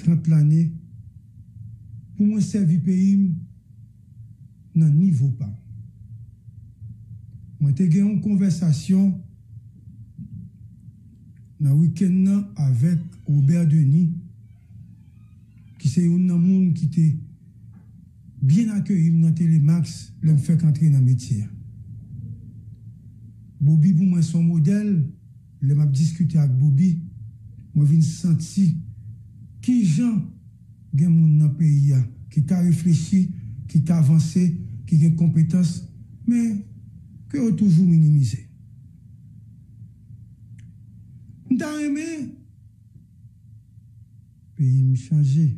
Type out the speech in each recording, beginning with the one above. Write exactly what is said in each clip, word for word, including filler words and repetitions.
trant lane pou mwen sèvi peyi m nan nivo pa m. Mwen te gen yon konvèsasyon nan wikenn nan avèk Robert Denis, ki se youn nan moun ki te byen akeyi m nan Telemax lè m fèk antre nan metye a. Bobby pou mwen se yon modèl. Lè m ap diskite ak Bobby, mwen vin santi kijan gen moun nan peyi a ki ka reflechi, ki ka avanse, ki gen konpetans, men ke yo toujou minimize. M ta renmen peyi m chanje.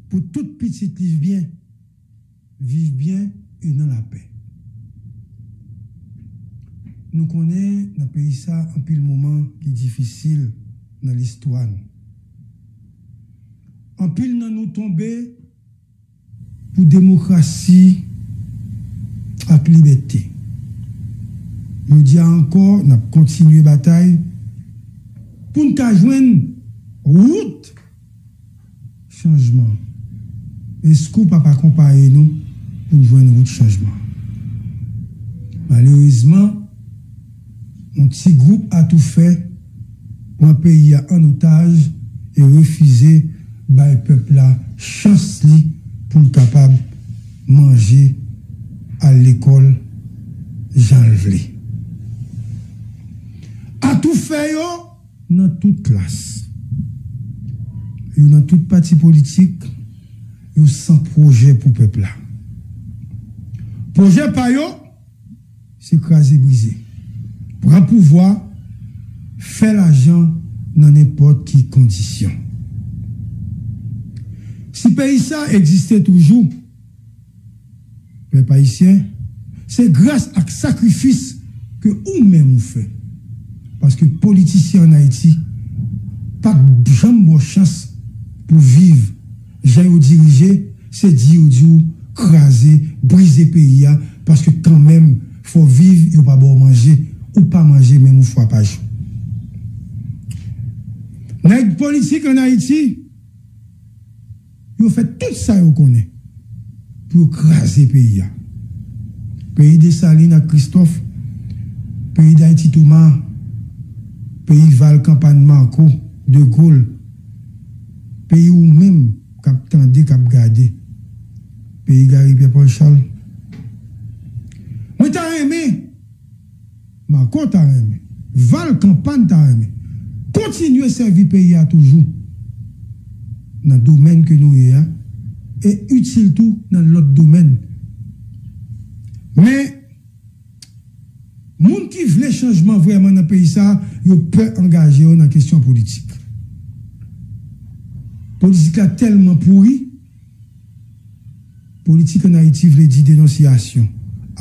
Pou tout pitit li byen, viv byen e nan lapè. Nou konnen nan peyi sa anpil moman ki difisil nan listwa nou. Anpil nan nou tonbe pou demokrasi ak libète. Jodi a ankò, n ap kontinye batay pou n ka jwenn wout chanjman. Èske w p ap akonpaye nou pou n jwenn wout chanjman? Malerezman, yon ti gwoup atoufè pran peyi a an otaj e refize bay pèp la chans li pou l kapab manje, al lekòl jan l vle. Atoufè yo nan tout klas. Yo nan tout pati politik, yo san pwojè pou pèp la. Pwojè pa yo, se kraze brize, pran pouvwa, fè lajan nan nenpòt ki kondisyon. Si peyi sa egziste toujou, pèp ayisyen, se gras ak sakrifis ke ou menm ou fè. Paske politisyen ann Ayiti p ap janm ba w chans pou viv jan yo dirije, se di yo di w kraze, brize peyi a, paske kanmenm fò w viv, yo pa ba w manje, ou pa manje menm yon fwa pa jou. Nèg politik ann Ayiti, yo fè tout sa yo konnen pou yo kraze peyi a. Peyi Desalin ak Kristòf, peyi Dayiti Toma, peyi Val Kanpann Mako, De Gol, peyi ou menm k ap tande, k ap gade, peyi Gary Pierre Paul Charles. Mwen ta renmen Mako ta renmen, Val Kanpann ta renmen kontinye sèvi peyi a toujou nan domèn ke nou ye a, e itil tou nan lòt domèn. Men, moun ki vle chanjman vrèman nan peyi sa, yo pè angaje yo nan kesyon politik. Politik la tèlman pouri, politik ann Ayiti vle di denonsyasyon,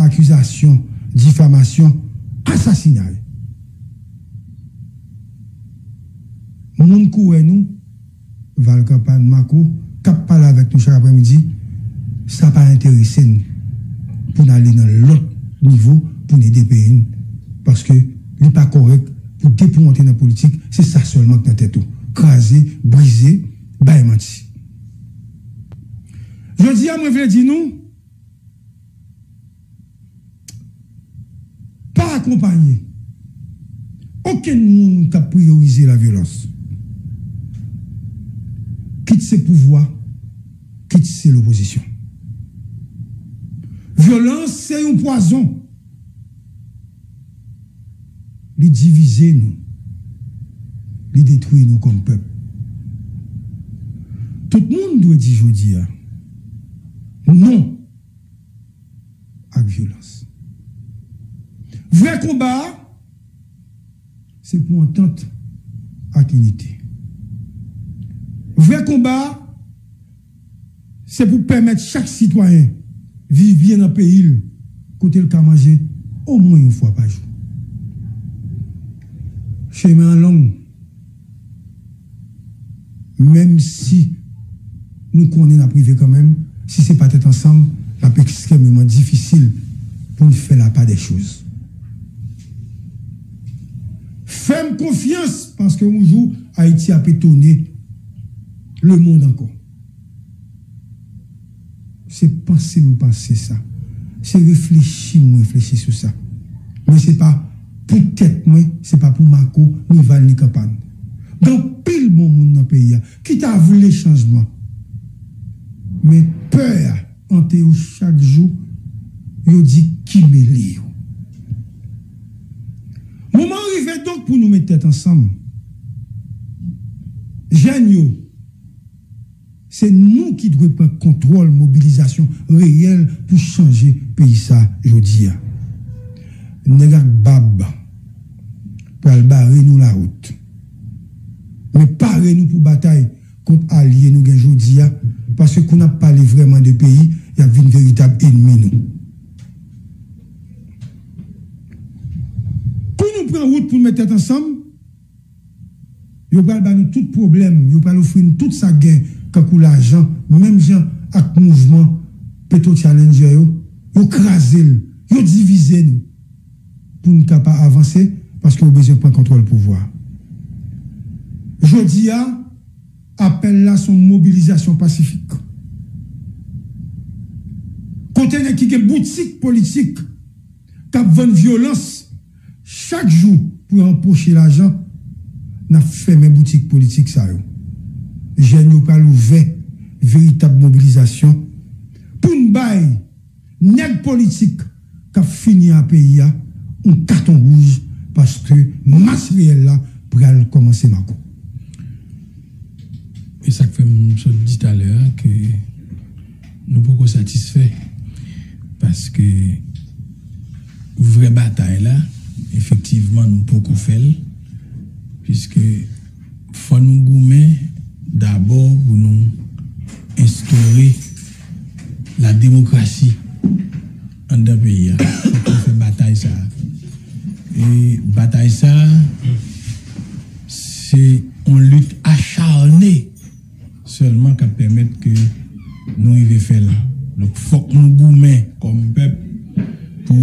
akizasyon, difamasyon, asasinay. Moun kourè nou, Val Kanpann Mako, k ap pale avèk nou chak aprèmidi, sa pa enterese n pou n ale nan lòt nivo pou n ede peyi n, paske li pa kòrèk pou depi w antre nan politik, se sa sèlman k nan tèt ou, kraze, brize, bay manti. Jodi a, mwen vle di nou, pa akonpaye okenn moun k ap priyorize lavyolans, kit se pouvwa, kit se lopozisyon. Vyolans se yon pwazon. Li divize nou. Li detwi nou kòm pèp. Tout moun dwe di jodi a non ak vyolans. Vrè konba a, se pou antant ak inite. Vrè konba a, se pou pèmèt chak sitwayen viv byen nan peyi l, kote l ka manje omwen yon fwa pa jou. Chemen an long, menm si nou konnen n ap rive kanmenm, si se pa tèt ansanm, l ap ekstrèmeman difisil pou n fè lapa dè choz. Fè m konfyans, paske yon jou, Ayiti ap etone lemonn ankò. Se panse m panse sa. Se reflechi m reflechi sou sa. Men se pa pou tèt mwen, se pa pou Mako, ni Val, ni Kanpàn. Gen anpil bon moun nan peyi a ki ta vle chanjman. Men pè a ante yo chak jou, yo di ki mele yo. Moman an rive donk pou nou met tèt ansanm. Jèn yo, se nou ki dwe pran kontwòl mobilizasyon reyèl pou chanje peyi sa jodi a. Nèg ak bab pral bare nou lawout. Men pare nou pou batay kont alye nou gen jodi a, paske kou n ap pale vrèman de peyi, y ap vin veritab enmi nou. Kou nou pran wout pou n met tèt ansanm, yo pral ba nou tout pwoblèm, yo pral ofri n tout sa k gen, kankou lajan, menm jan ak mouvman Petro Challenger yo, yo kraze l, yo divize nou pou n ka pa avanse, paske yo bezwen pran kontwòl pouvwa. Jodi a, apèl la se yon mobilizasyon pasifik. Kote nèg ki gen boutik politik k ap vann vyolans chak jou pou yo anpoche lajan, n ap fèmen boutik politik sa yo. Jèn yo pral ouvè veritab mobilizasyon pou n bay nèg politik k ap fini a peyi a yon katon wouj, paske mach reyèl la pral kòmanse, Mako. E sa k fè m sot di talè a ke nou poko satisfè, paske vrè batay la, efektivman, nou poko fè l, piske fò nou goumen dabò pou nou enstore la demokrasi anndan peyi a. Fòk nou fè batay sa a. E batay sa a, se yon lit acharne sèlman k ap pèmèt ke nou rive fè l. Donk, fòk nou goumen kòm pèp pou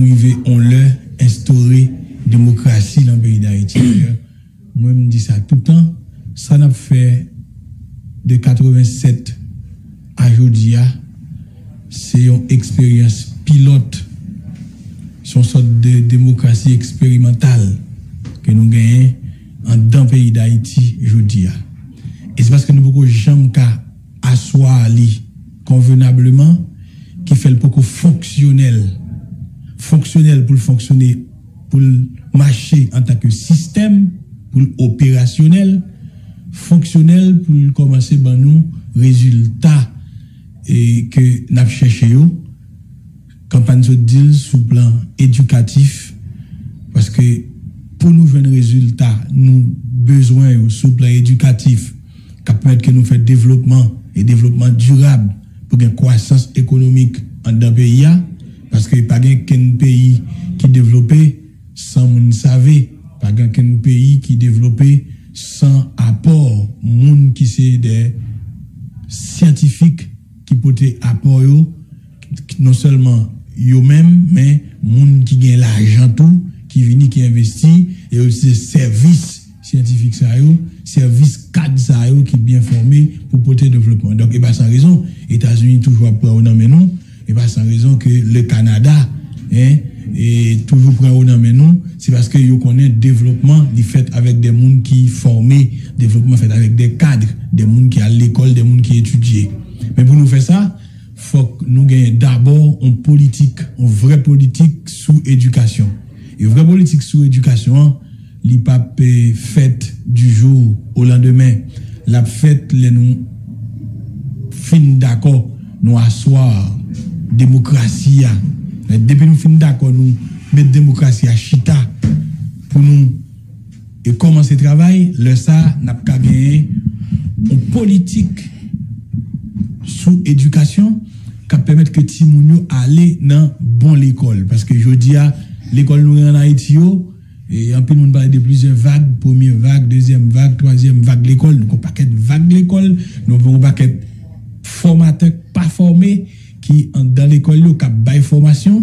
rive yon lè enstore demokrasi nan peyi Dayiti. Mwen, m di sa toutan, sa n ap fè de katrevennsèt a jodi a, se yon eksperyans pilòt, se yon sòt de demokrasi eksperimantal ke nou genyen anndan peyi Dayiti jodi a. E se paske nou poko janm ka aswa li konvenableman ki fè l poko fonksyonèl. Fonksyonèl pou l fonksyone, pou l mache antanke sistèm, pou l operasyonèl, fonksyonèl pou l kòmanse ban nou rezilta, e, ke n ap chèche yo. Kanpany sot di l sou plan edikatif, paske pou nou jwenn rezilta nou bezwen yo sou plan edikatif, k ap pèmèt ke nou fè devlopman, e devlopman dirab, pou gen kwasans ekonomik anndan peyi a, paske pa gen kenn peyi ki devlope san moun save, pa gen kenn peyi ki devlope san apò moun ki se de syantifik ki pote apò yo, non sèlman yo menm, men moun ki gen lajan tou, ki vini, ki envesti, e osi se sèvis syantifik sa yo, sèvis kad sa yo ki byen fòme pou pote devlopman. Donk, e pa san rezon, Etazini toujou ap pran yo nan men nou, e pa san rezon ke le Kanada, en, e toujou pran yo nan men nou, se paske yo konnen devlopman, li fèt avèk de moun ki fòme, devlopman fèt avèk de kad, de moun ki al lekòl, de moun ki etidye. Men pou nou fè sa, fòk nou genyen dabò yon politik, yon vrè politik sou edikasyon. E vrè politik sou edikasyon an, li p ap, eh, fèt du jour au lendemain. L ap fèt lè nou fin dakò, nou aswa demokrasi a. Depi nou fin dakò, nou met demokrasi a chita pou nou e kòmanse travay, lè sa a, n ap ka genyen yon politik sou edikasyon k ap pèmèt ke timoun yo ale nan bon lekòl. Paske jodi a, lekòl nou gen ann Ayiti yo, e anpil moun pale de plizyè vag, premye vag, dezyèm vag, twazyèm vag lekòl. Nou gen yon pakèt vag lekòl, nou gen yon pakèt fòmatè k pa fòme, ki anndan lekòl yo, k ap bay fòmasyon.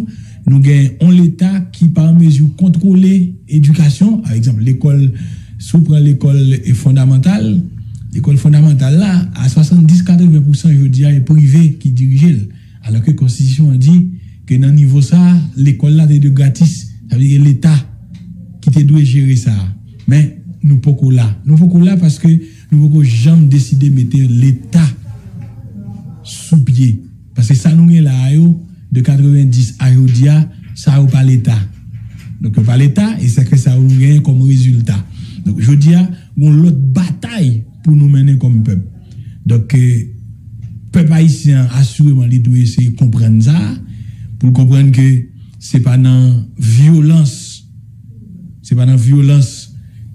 Nou gen yon Leta ki pa an mezi kontwole edikasyon. Pa egzanp, lekòl, si w pran lekòl, e, fondamantal, lekòl fondamantal la, a swasanndis katreven pousan jodi a e prive ki dirije l. Alòske konstitisyon an di ke nan nivo sa a, lekòl la te dwe gratis. Sa vle di ke Leta ki te dwe jere sa a. Men, nou poko la. Nou poko la paske nou poko janm deside mete Leta sou pye. Paske sa nou gen la a yo, de katreven dis a jodi a, sa yo pa Leta. Donk, yo pa Leta, e se ke sa yo nou genyen kòm rezilta. Donk, jodi a, gon lòt batay pou nou mennen kòm pèp. Donk, eh, pèp ayisyen an, asireman, li dwe eseye konprann sa, pou l konprann ke se pa nan vyolans, se pa nan vyolans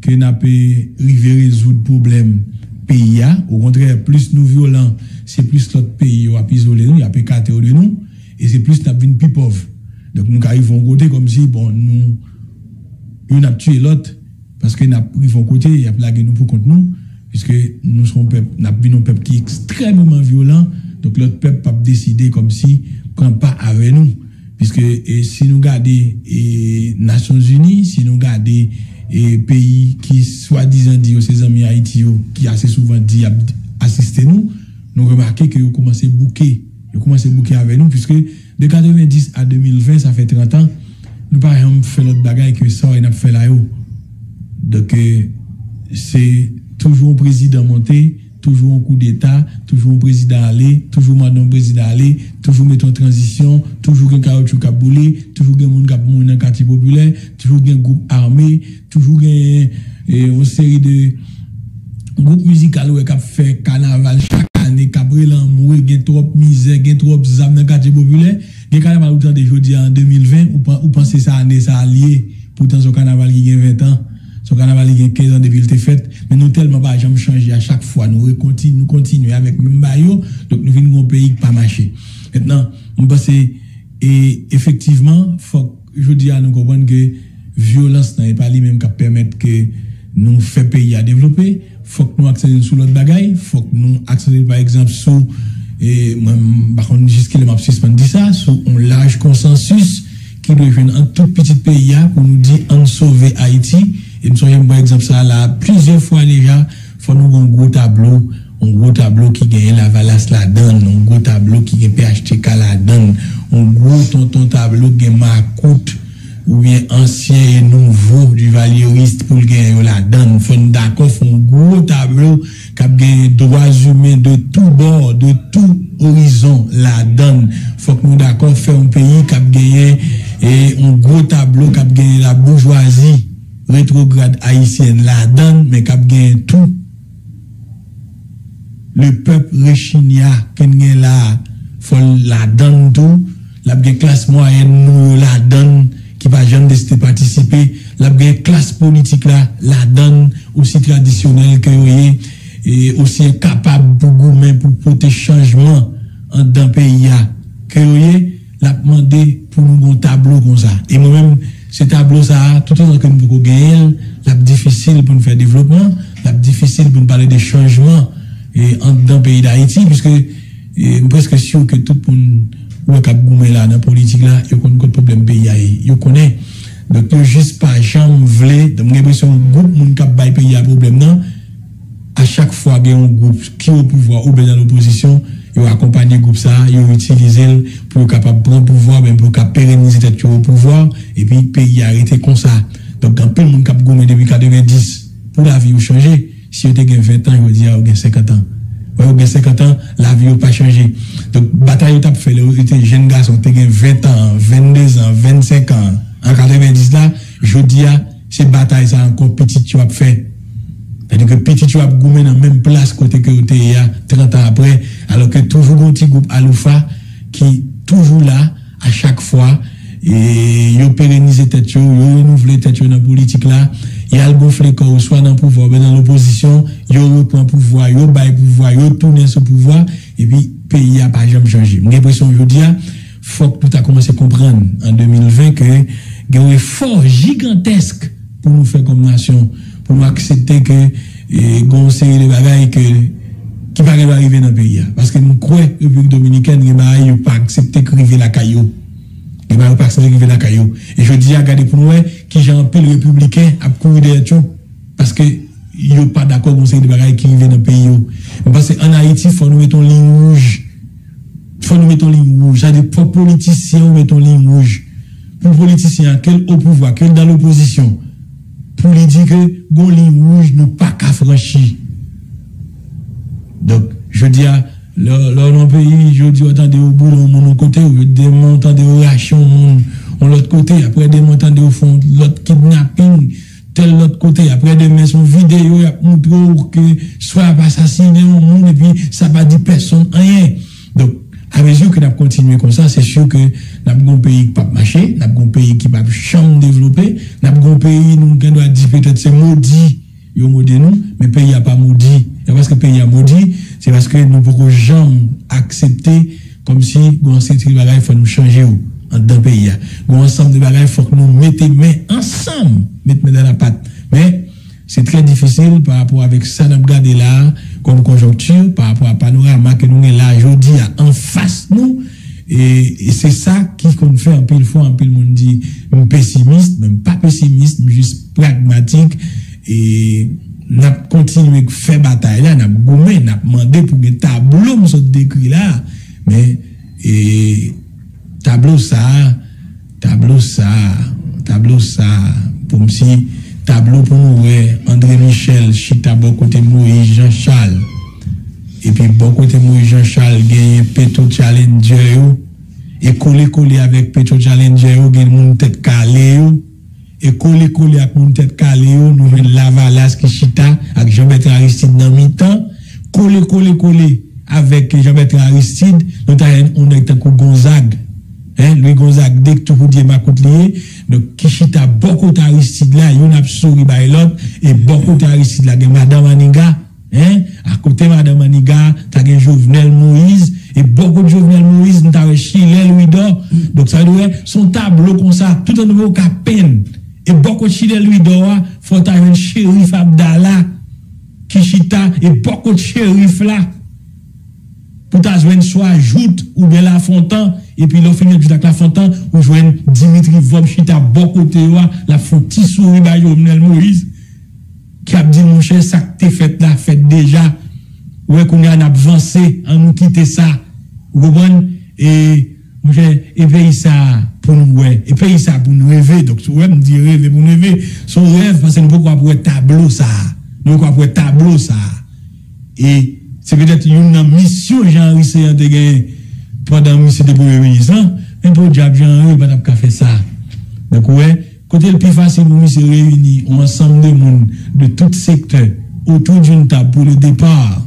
ke n ap, eh, rive rezoud pwoblèm peyi a. Okontrè, plis nou vyolan, se plis lòt peyi yo ap izole nou, y ap ekate yo de nou, e se plis n ap vin pi pòv. Donk, nou ka rive yon kote kòmsi, bon, nou, youn ap tiye lòt, paske n ap rive yon kote, y ap lage nou pou kont nou, piske nou se yon pèp, n ap vin yon pèp ki ekstrèmeman vyolan, donk lòt pèp p ap deside kòmsi pran pa avè nou. Piske, e, si nou gade, e, Nasyonzini, si nou gade, e, peyi ki swadizan di yo se zanmi Ayiti yo, ki ase souvan di y ap asiste nou, nou remake ke yo kòmanse bouke, yo kòmanse bouke avè nou, piske de katreven dis a de mil ven, sa fè trant an, nou pa janm fè lòt bagay ke sa w wè n ap fè la yo. Donk, e, se toujou yon prezidan monte, toujou yon koudeta, toujou yon prezidan ale, toujou mande yon prezidan ale, toujou mete yon tranzisyon, toujou gen kawoutchou k ap boule, toujou gen moun k ap mouri nan katye popilè, toujou gen gwoup ame, toujou gen, e, yon seri de gwoup mizikal ou wè k ap fè kanaval chak ane, k ap rele anmwe, gen twòp mizè, gen twòp zam nan katye popilè. Gen kanaval ou tande jodi a an de mil ven, ou pa, ou panse sa ane sa a l ye. Poutan, se yon kanaval ki gen ven tan. Se yon kanaval ki gen kenz an depi l te fèt. Men nou tèlman pa janm chanje, a chak fwa nou rekonti-, nou kontinye avèk menm bagay yo. Donk, nou vin gen yon peyi ki pa mache. Mentnan, m panse, e, efektivman, fòk jodi a nou konprann ke vyolans lan, e pa li menm k ap pèmèt ke nou fè peyi a devlope. Fòk nou aksantre sou lòt bagay. Fòk nou aksantre, pa egzanp, sou, e, mwen, m pa konn jiskilè m ap sispann di sa, sou yon laj konsansis ki dwe jwenn ant tout pitit peyi a pou nou di, ann sove Ayiti. E m sonje m pran egzanp sa a la plizyè fwa deja. Fò nou gen yon gwo tablo, yon gwo tablo ki gen Lavalas ladan l, yon gwo tablo ki gen P H T K ladan l, yon gwo tonton tablo ki gen makout oubyen ansyen e nouvo Duvalyeris pou l gen yo ladan l. Fò n dakò fè yon gwo tablo k ap gen dwa imen de tou bò, de tou orizon ladan l. Fòk nou dakò fè yon peyi k ap genyen, e, yon gwo tablo k ap genyen laboujwazi retwograd ayisyèn ladan l, men k ap genyen tou lepèp rechinya ke n gen la a, fò l ladan l tou. L ap gen klas mwayèn nou yo ladan l, ki pa janm deside patisipe. L ap gen klas politik la ladan l, osi tradisyonèl ke yo ye, e osi enkapab pou goumen pou pote chanjman anndan peyi a ke yo ye. L ap mande pou nou gen yon tablo konsa. E mwen menm, se tablo sa a, toutotan ke nou poko genyen l, l ap difisil pou n fè devlopman, l ap difisil pou n pale de chanjman, e, anndan peyi Dayiti, piske, e, m prèske si ke tout moun ou wè k ap goumen la nan politik la, yo konn kot pwoblèm peyi a ye. Yo konnen. Donk, yo jis pa janm vle. Donk, m gen enpresyon gwoup moun k ap bay peyi a pwoblèm nan, a chak fwa gen yon gwoup ki o pouvwa oubyen nan lopozisyon, yo akonpanye gwoup sa a, yo itilize l pou yo kapab pran pouvwa, oubyen pou yo ka perenize tèt yo o pouvwa, epi peyi a rete konsa. Donk, gen anpil moun k ap goumen depi katreven dis pou lavi yo chanje. Si yo te gen ven tan, jodi a, yo gen senkant an. Wè, yo gen senkant an, lavi yo pa chanje. Donk, batay yo t ap fè lè yo te jenn gason, te gen ven tan, venndezan, vennsenk an, an katreven dis la, jodi a, se batay sa ankò pitit yo ap fè. Sètadi ke pitit yo ap goumen nan menm plas kote ke yo te ye a trant an apre, alòske toujou gen yon ti gwoup aloufa ki toujou la a chak fwa, e yo perenize tèt yo, yo renouvle tèt yo nan politik la, y al gonfle kò yo swa nan pouvwa oubyen nan lopozisyon, yo repran pouvwa, yo bay pouvwa, yo tounen sou pouvwa, epi peyi a pa janm chanje. M gen enpresyon jodi a, fòk nou ta kòmanse konprann an de mil ven ke gen yon efò jigantèsk pou nou fè kòm nasyon, pou nou aksepte ke, e, gen yon seri de bagay ke, ki pa gen dwa rive nan peyi a. Paske m kwè Repiblik Dominikèn gen bagay yo pa aksepte k rive lakay yo. Gen bagay yo pa aksepte k rive lakay yo. E jodi a, gade pou nou wè kijan anpil repibliken ap kouri dèyè Trump. Paske yo pa dakò gon seri de bagay ki rive nan peyi yo. M panse ann Ayiti, fò nou met yon liy wouj. Fò nou met yon liy wouj. Sa vle di, fò politisyen yo met yon liy wouj. Pou politisyen an, ke l o pouvwa, ke l dan lopozisyon, pou li di ke gon liy wouj nou pa ka franchi. Donk, jodi a, lè, lè w nan peyi, jodi w tande yo boule yon moun yon kote, ou demen w tande yo rache yon moun yon lòt kote, apre demen w tande yo fè yon lòt kidnaping, tèl lòt kote, apre demen se yon videyo y ap montre w ke swa y ap asasinen yon moun epi sa pa di pèsonn anyen. Donk, amezi ke n ap kontinye konsa, se si ke n ap gen yon peyi k p ap mache, n ap gen yon peyi ki p ap janm devlope, n ap gen yon peyi nou gen dwa di petèt se modi yo mode nou, men peyi a pa modi. E paske peyi a modi, se paske nou poko janm aksepte kòmsi gon seri bagay fò nou chanje yo anndan peyi a. Gon ansanm de bagay fòk nou mete men ansanm, met men dan lapat. Men, se trè difisil pa rapò avèk sa n ap gade la a kòm konjonkti, pa rapò a panorama ke nou gen la jodi a anfas nou. E, e se sa ki konn fè anpil fwa, anpil moun di, "M pesimis," men m pa pesimis, m jis pragmatik. E n ap kontinye fè batay la, n ap goumen, n ap mande pou gen tablo m sot dekri la a. Men, e, tablo sa a, tablo sa a, tablo sa a, pou m si tablo pou nou wè André Michel chita bò kote Moïse Jean Charles. Epi bò kote Moïse Jean Charles genyen Petro Challenger yo. E kole kole avèk Petro Challenger yo, gen moun tèt kale yo. E kole kole ak moun tèt kale yo, nou jwenn Lavalas ki chita ak Jean Bertrand Aristide nan mitan. Kole kole kole avèk Jean Bertrand Aristide, nou ta jwenn yon nèg tankou Gonzague. Hein, Louis Gonzague de, k toujou di e makout li ye. Donk, ki chita bò kote Aristide la, youn ap souri bay lòt, e bò kote Aristide la, gen madan Maniga. Hein? Akote madan Maniga, ta gen Jovenel Moïse, e bò kote Jovenel Moïse, nou ta wè Chilè Louidor. Donk, sa vle di, wè, se yon tablo konsa, tout an nou ka penn. E bò kote Chilè Louidor a, fò ta jwenn Cherif Abdallah, ki chita, e bò kote Cherif la, pou ta jwenn swa Jouthe oubyen Lafontan, epi lè w fin jwenn Jouthe ak Lafontan, ou jwenn Dimitri Vorbe chita bò kote yo a, l ap fè yon ti souri bay Jovenel Moïse, ki ap di, "Monchè, sa k te fèt la, fèt deja. Ou wè, kounye a, n ap vanse, ann nou kite sa." Ou konprann? E, monchè, e peyi sa a pou nou wè. E peyi sa a pou nou reve. Donk, si w wè m di reve pou nou reve, se yon rèv, paske nou poko ap wè tablo sa a. Nou poko ap wè tablo sa a. E se petèt youn nan misyon Jean Henry Céant te genyen pandan misye te premye minis lan. Men podyab Jean Henry pa t ap ka fè sa. Donk, ou wè, kote l pi fasil pou misye reyini yon ansanm de moun de tout sektè autour d'une table pour le départ,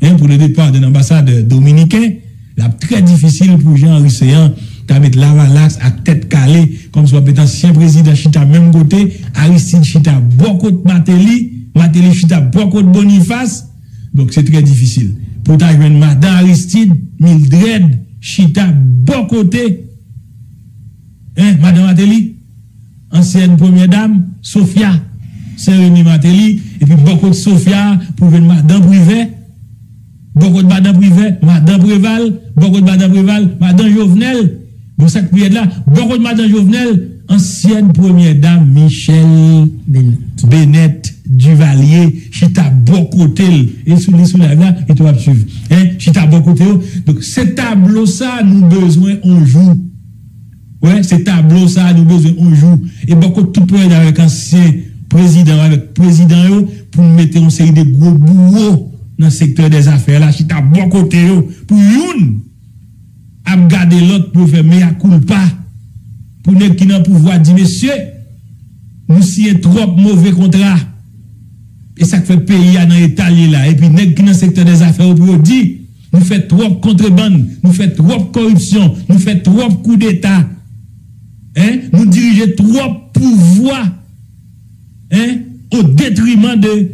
hein, pour le départ de l'ambassadeur dominicain, l ap trè difisil pou Jean Henry Céant ta met Lavalas ak tèt kale, kòmsi w ap met ansyen prezidan chita menm kote, Aristide chita bò kot Martelly, Martelly chita bò kot Boniface. Donk, se trè difisil. Pou w ta jwenn madan Aristide, Mildred, chita bò kote, hein, madan Martelly, ansyèn premyè dam, Sophia Saint-Remy Martelly, epi bò kot Sophia, pou jwenn madan Privè, bò kot madan Privè, madan Préval, bò kot madan Préval, madan Jovenel. Bon, sa k pi rèd la, bò kot madan Jovenel, ansyèn premyè dam Michèle Bennett Duvalier, chita bò kote l. E sou li sou live la, e tou ap swiv. Hein? Chita bò kote yo. Donk, se tablo sa a nou bezwen yon jou. Wè, se tablo sa a nou bezwen yon jou. E bò kot tout premyè dam avèk ansyen prezidan, avèk prezidan yo, pou n mete yon seri de gwo bouwo nan sektè dèzafè la, chita bò kote yo, pou youn ap gade lòt pou yo fè mea culpa. Pou nèg ki nan pouvwa di, "Mesye, nou siyen twòp move kontra. E sa k fè peyi a nan eta l ye la." Epi nèg ki nan sektè dèzafè yo pou yo di, "Nou fè twòp kontrebann, nou fè twòp kòripsyon, nou fè twòp koudeta. Hein? Nou dirije twòp pouvwa, hein, o detriman de,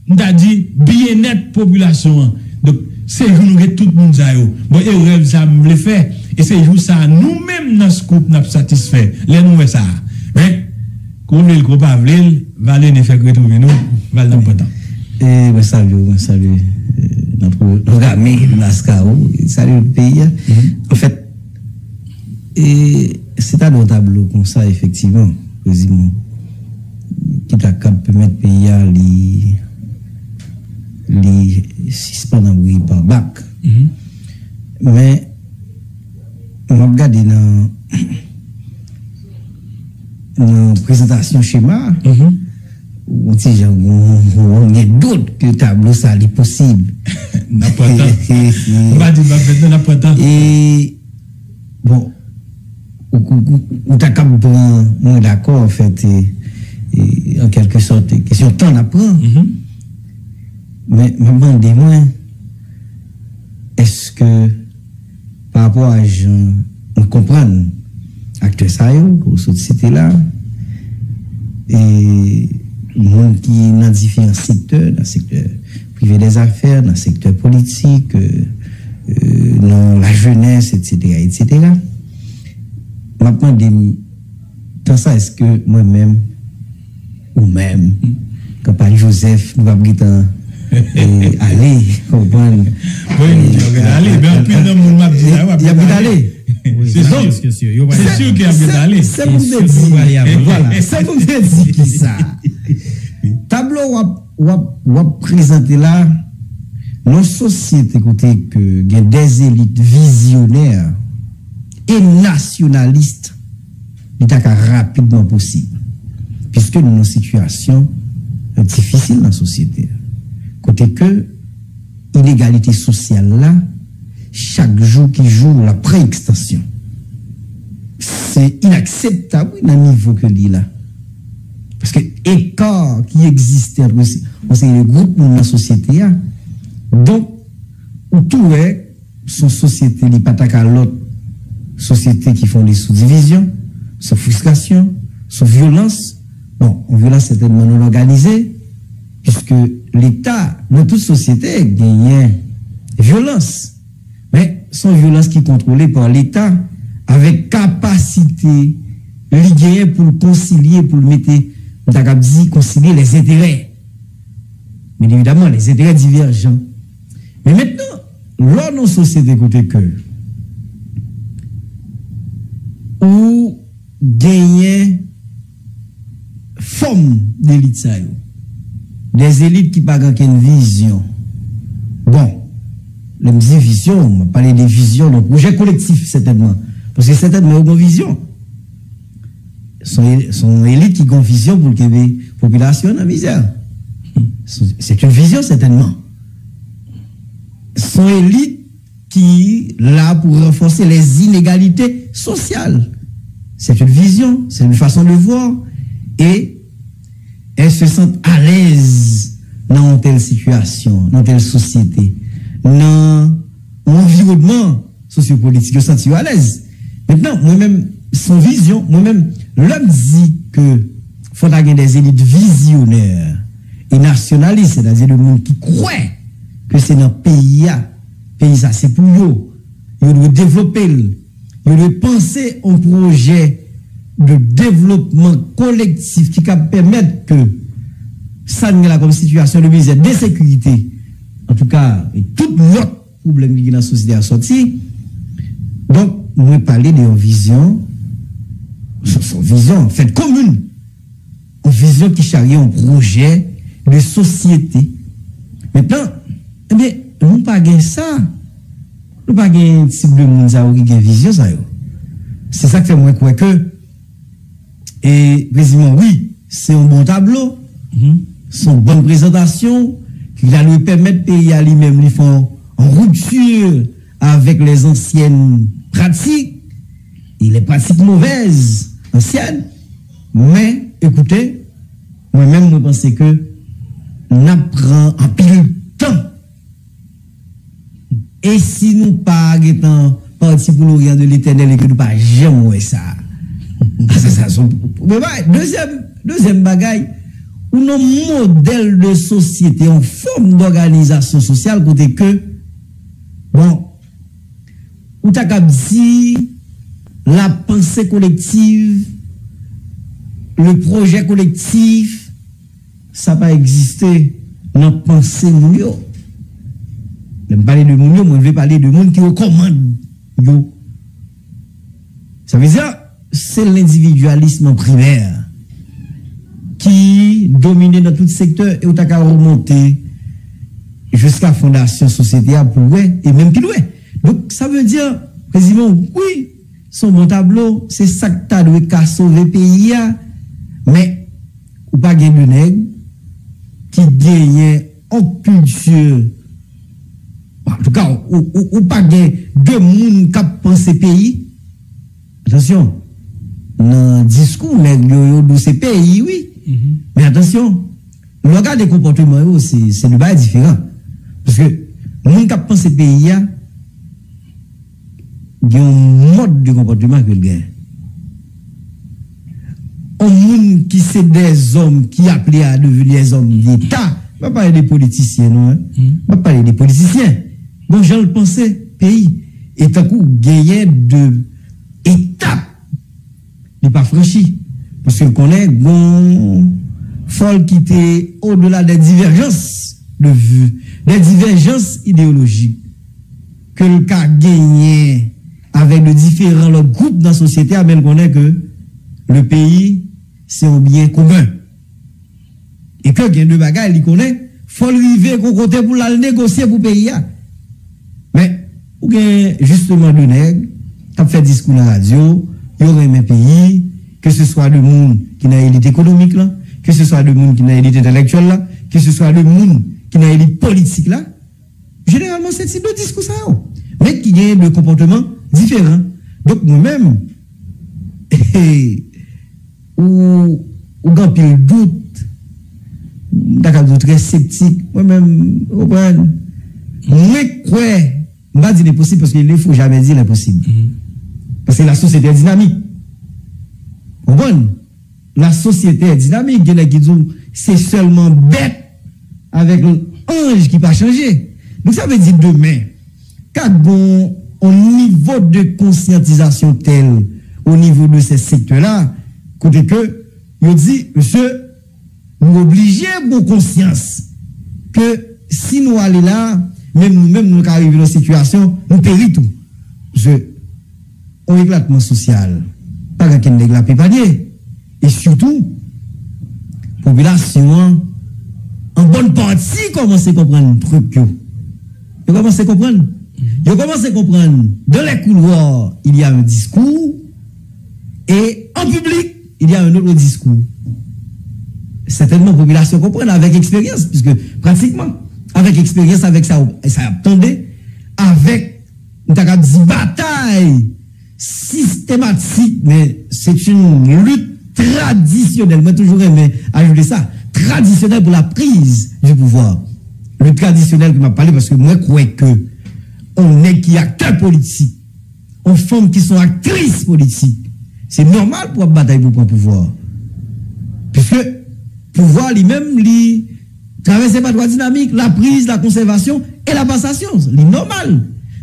m ta di, byennèt popilasyon an." Donk, se jou nou gen tout moun sa yo. Bon, e rèv sa a m vle fè. E se jou sa a nou menm nan Scoop n ap satisfè lè nou wè sa a. Men, kou w vle l, kou w pa vle l, Valene fèk retwouve nou, Val nan pòtan. E mwen salye w, mwen salye, eh, nan pwogram Laskawou, salye tout peyi a. Anfèt, e se ta de yon tablo konsa, efektivman, prezime, ki ta kab pèmèt peyi a, li li sispann anbre pa bak. Men, m ap gade nan, nan prezantasyon chema a, yon ti jan, yon, yon, gen dout ke tablo sa li posib. N ap pran tan. M pa di m ap fè tan, n ap pran tan. E, bon, ou, ou, ou, ou ta kab pran, mwen dakò, anfèt, e, e, an kèlke sòt, e, kesyon tan n ap pran. Men, m ap mande mwen, èske, pa rapò a jan mwen konprann aktè sa yo, ke w sot site la, e moun ki nan diferan sektè, nan sektè prive dèzafè, nan sektè politik, e, e, nan lajenès, etsetera, etsetera. M ap mande m, tan sa, èske mwen menm, ou menm, Kanpay Joseph, nou p ap gentan, e, ale, konprann? Wi, nou gentan ale, men anpil nan moun m ap di la, yo p ap gentan ale. Se si, se si ke y ap gentan ale. Se pou m te di, vwala, se pou m te di kisa. Tablo w ap, w ap, w ap prezante la, nan sosyete kote ke gen dè elit vizyonè e nasyonalis, li ta ka rapidman posib. Piske nou nan sitiyasyon, e, difisil nan sosyete a. Kote ke inegalite sosyal la, chak jou ki jou, l ap pran ekstansyon. Se inakseptab, wi, nan nivo ke li la. Paske eka ki egziste ant yon se-, yon seri de gwoup moun nan sosyete a. Donk, ou tou wè, se yon sosyete, li pa ta ka lòt sosyete ki fonde sou divizyon, sou fristrasyon, sou vyolans. Bon, yon vyolans sètènman non òganize, piske Leta, nan tout sosyete, genyen vyolans. Men, se yon vyolans ki kontwole pa Leta, avèk kapasite li genyen pou l konsilye, pou l mete, m ta kab di, konsilye lèzenterè. Byen evidaman, lèzenterè divèjan. Men mentnan, lè w nan yon sosyete kote ke ou genyen fòm de elit sa yo, dè elit ki pa gen okenn vizyon. Bon, lè m di vizyon, m ap pale de vizyon, de pwojè kolektif, sètènman. Paske sètènman, yo gen vizyon. Se yon, se yon elit ki gen vizyon pou l kenbe popilasyon nan mizè. Se, se yon vizyon, sètènman. Se yon elit ki la pou ranfòse les inégalités sociales. C'est une vision, c'est une façon de voir, et elle se sent à l'aise nan yon tèl sitiyasyon, nan tèl sosyete, nan yon anviwònman sosyopolitik, yo santi yo alèz. Mentnan, mwen menm, se yon vizyon, mwen menm, lè m di ke fò ta gen dè elit vizyonè e nasyonalis, sètadi de moun ki kwè ke se nan peyi a, peyi sa se pou yo, yo dwe devlope l, yo dwe panse yon pwojè de devlopman kolektif ki kab pèmèt ke sa n gen la kòm sitiyasyon de mizè, de sekirite, antouka, e tout lòt pwoblèm ki gen nan sosyete a sòti. Donk, mwen pale de yon vizyon, se, se yon vizyon, fèt komin, yon vizyon ki charye yon pwojè de sosyete. Mentnan, ebyen, nou pa gen sa. Nou pa gen tip de moun sa yo ki gen vizyon sa yo. Se sa k fè mwen kwè ke, e, preziman, wi, se yon bon tablo, se yon bòn prezantasyon ki ta dwe pèmèt peyi a li menm li fè yon rupture avec les anciennes pratiques, et les pratiques mauvaises, anciennes, men, ekoute, mwen menm, mwen panse ke n ap pran anpil tan. E si nou pa gentan pati pou loryan de Letènèl e ke nou pa janm wè sa, sa, sa, sa se yon premye bagay. Dezyèm, dezyèm bagay, ou nan modèl de sosyete, yon fòm dòganizasyon sosyal kote ke, bon, ou ta kab di la pensée collective, le projet collectif, sa pa egziste nan panse moun yo. Lè m pale de moun yo, mwen vle pale de moun ki okòmand yo. Sa vle di, se lendividyalis an primè ki domine nan tout sektè e ou ta ka remonte jiska fondasyon sosyete a pou wè, e menm pi lwen. Donk, sa vle di, prezime, wi, se yon bon tablo, se sa k ta dwe ka sove peyi a, men ou pa gen de nèg ki genyen yon kilti, antouka, ou, ou, ou pa gen de moun k ap panse peyi. Atansyon, nan diskou, nèg yo, yo di w se peyi, wi. Men atansyon, lè w gade konpòteman yo, se, se de bagay diferan. Paske moun k ap panse peyi a, gen yon mòd de konpòteman ke l gen. Yon moun ki se dèzòm ki aple a devni dèzòm deta, m pa pale de politisyen, non, en. M pa pale de politisyen. Bon, jan l panse peyi. E tankou genyen de etap li pa franchi. Paske l konnen, bon, fò l kite odela de divèjans de vi, de divèjans ideyolojik ke l ka genyen avèk de diferan lòt gwoup nan sosyete a, men l konnen ke le peyi se yon byen komen. E ke gen de bagay li konnen, fò l rive gon kote pou l al negosye pou peyi a. Men, ou gen jisteman de nèg k ap fè diskou nan radyo, yo renmen peyi, ke se swa de moun ki nan elit ekonomik lan, ke se swa de moun ki nan elit entèlektyèl la, ke se swa de moun ki nan elit politik la. Jeneralman, se tip de diskou sa yo. Men ki gen de konpòteman diferan. Donk, mwen menm, ou, ou gen anpil dout, m ta ka di w trè septik. Mwen menm, ou konprann? Mwen kwè, m pa di l enposib, paske il ne faut jamais dire l'impossible. Paske la société est dynamique. Ou konprann? La société est dynamique. Gen nèg ki di w se sèlman bèt avèk anj ki pa chanje. Donk, sa vle di demen, ka gen yon nivo de konsyantizasyon tèl o nivo de se sektè la, kote ke yo di, mesye, nou oblije pran konsyans ke si nou ale la, menm nou menm, nou ka rive nan sitiyasyon, nou peri tou. Paske yon eklatman sosyal, pa gen kenn nèg l ap epanye. E sitou, popilasyon an, an bòn pati, kòmanse konprann trip yo. Yo kòmanse konprann. Yo kòmanse konprann, dans les couloirs, il y a un discours, et en public, il y a un autre discours. Sètènman, popilasyon konprann avèk eksperyans, piske pratikman, avèk eksperyans, avèk sa, sa y ap tande, avèk, m ta ka di, batay sistematik, men c'est une lutte traditionnelle. Mwen toujou renmen ajoute sa, traditionnelle pour la prise du pouvoir. Lutte traditionnelle ke m ap pale, paske mwen kwè ke yon nèg ki aktè politik, yon fanm ki se yon aktris politik, se nòmal pou w ap batay pou pran pouvwa. Piske pouvwa li menm, li travèse pa twa dinamik, la prise, la conservation et la passation. Li nòmal.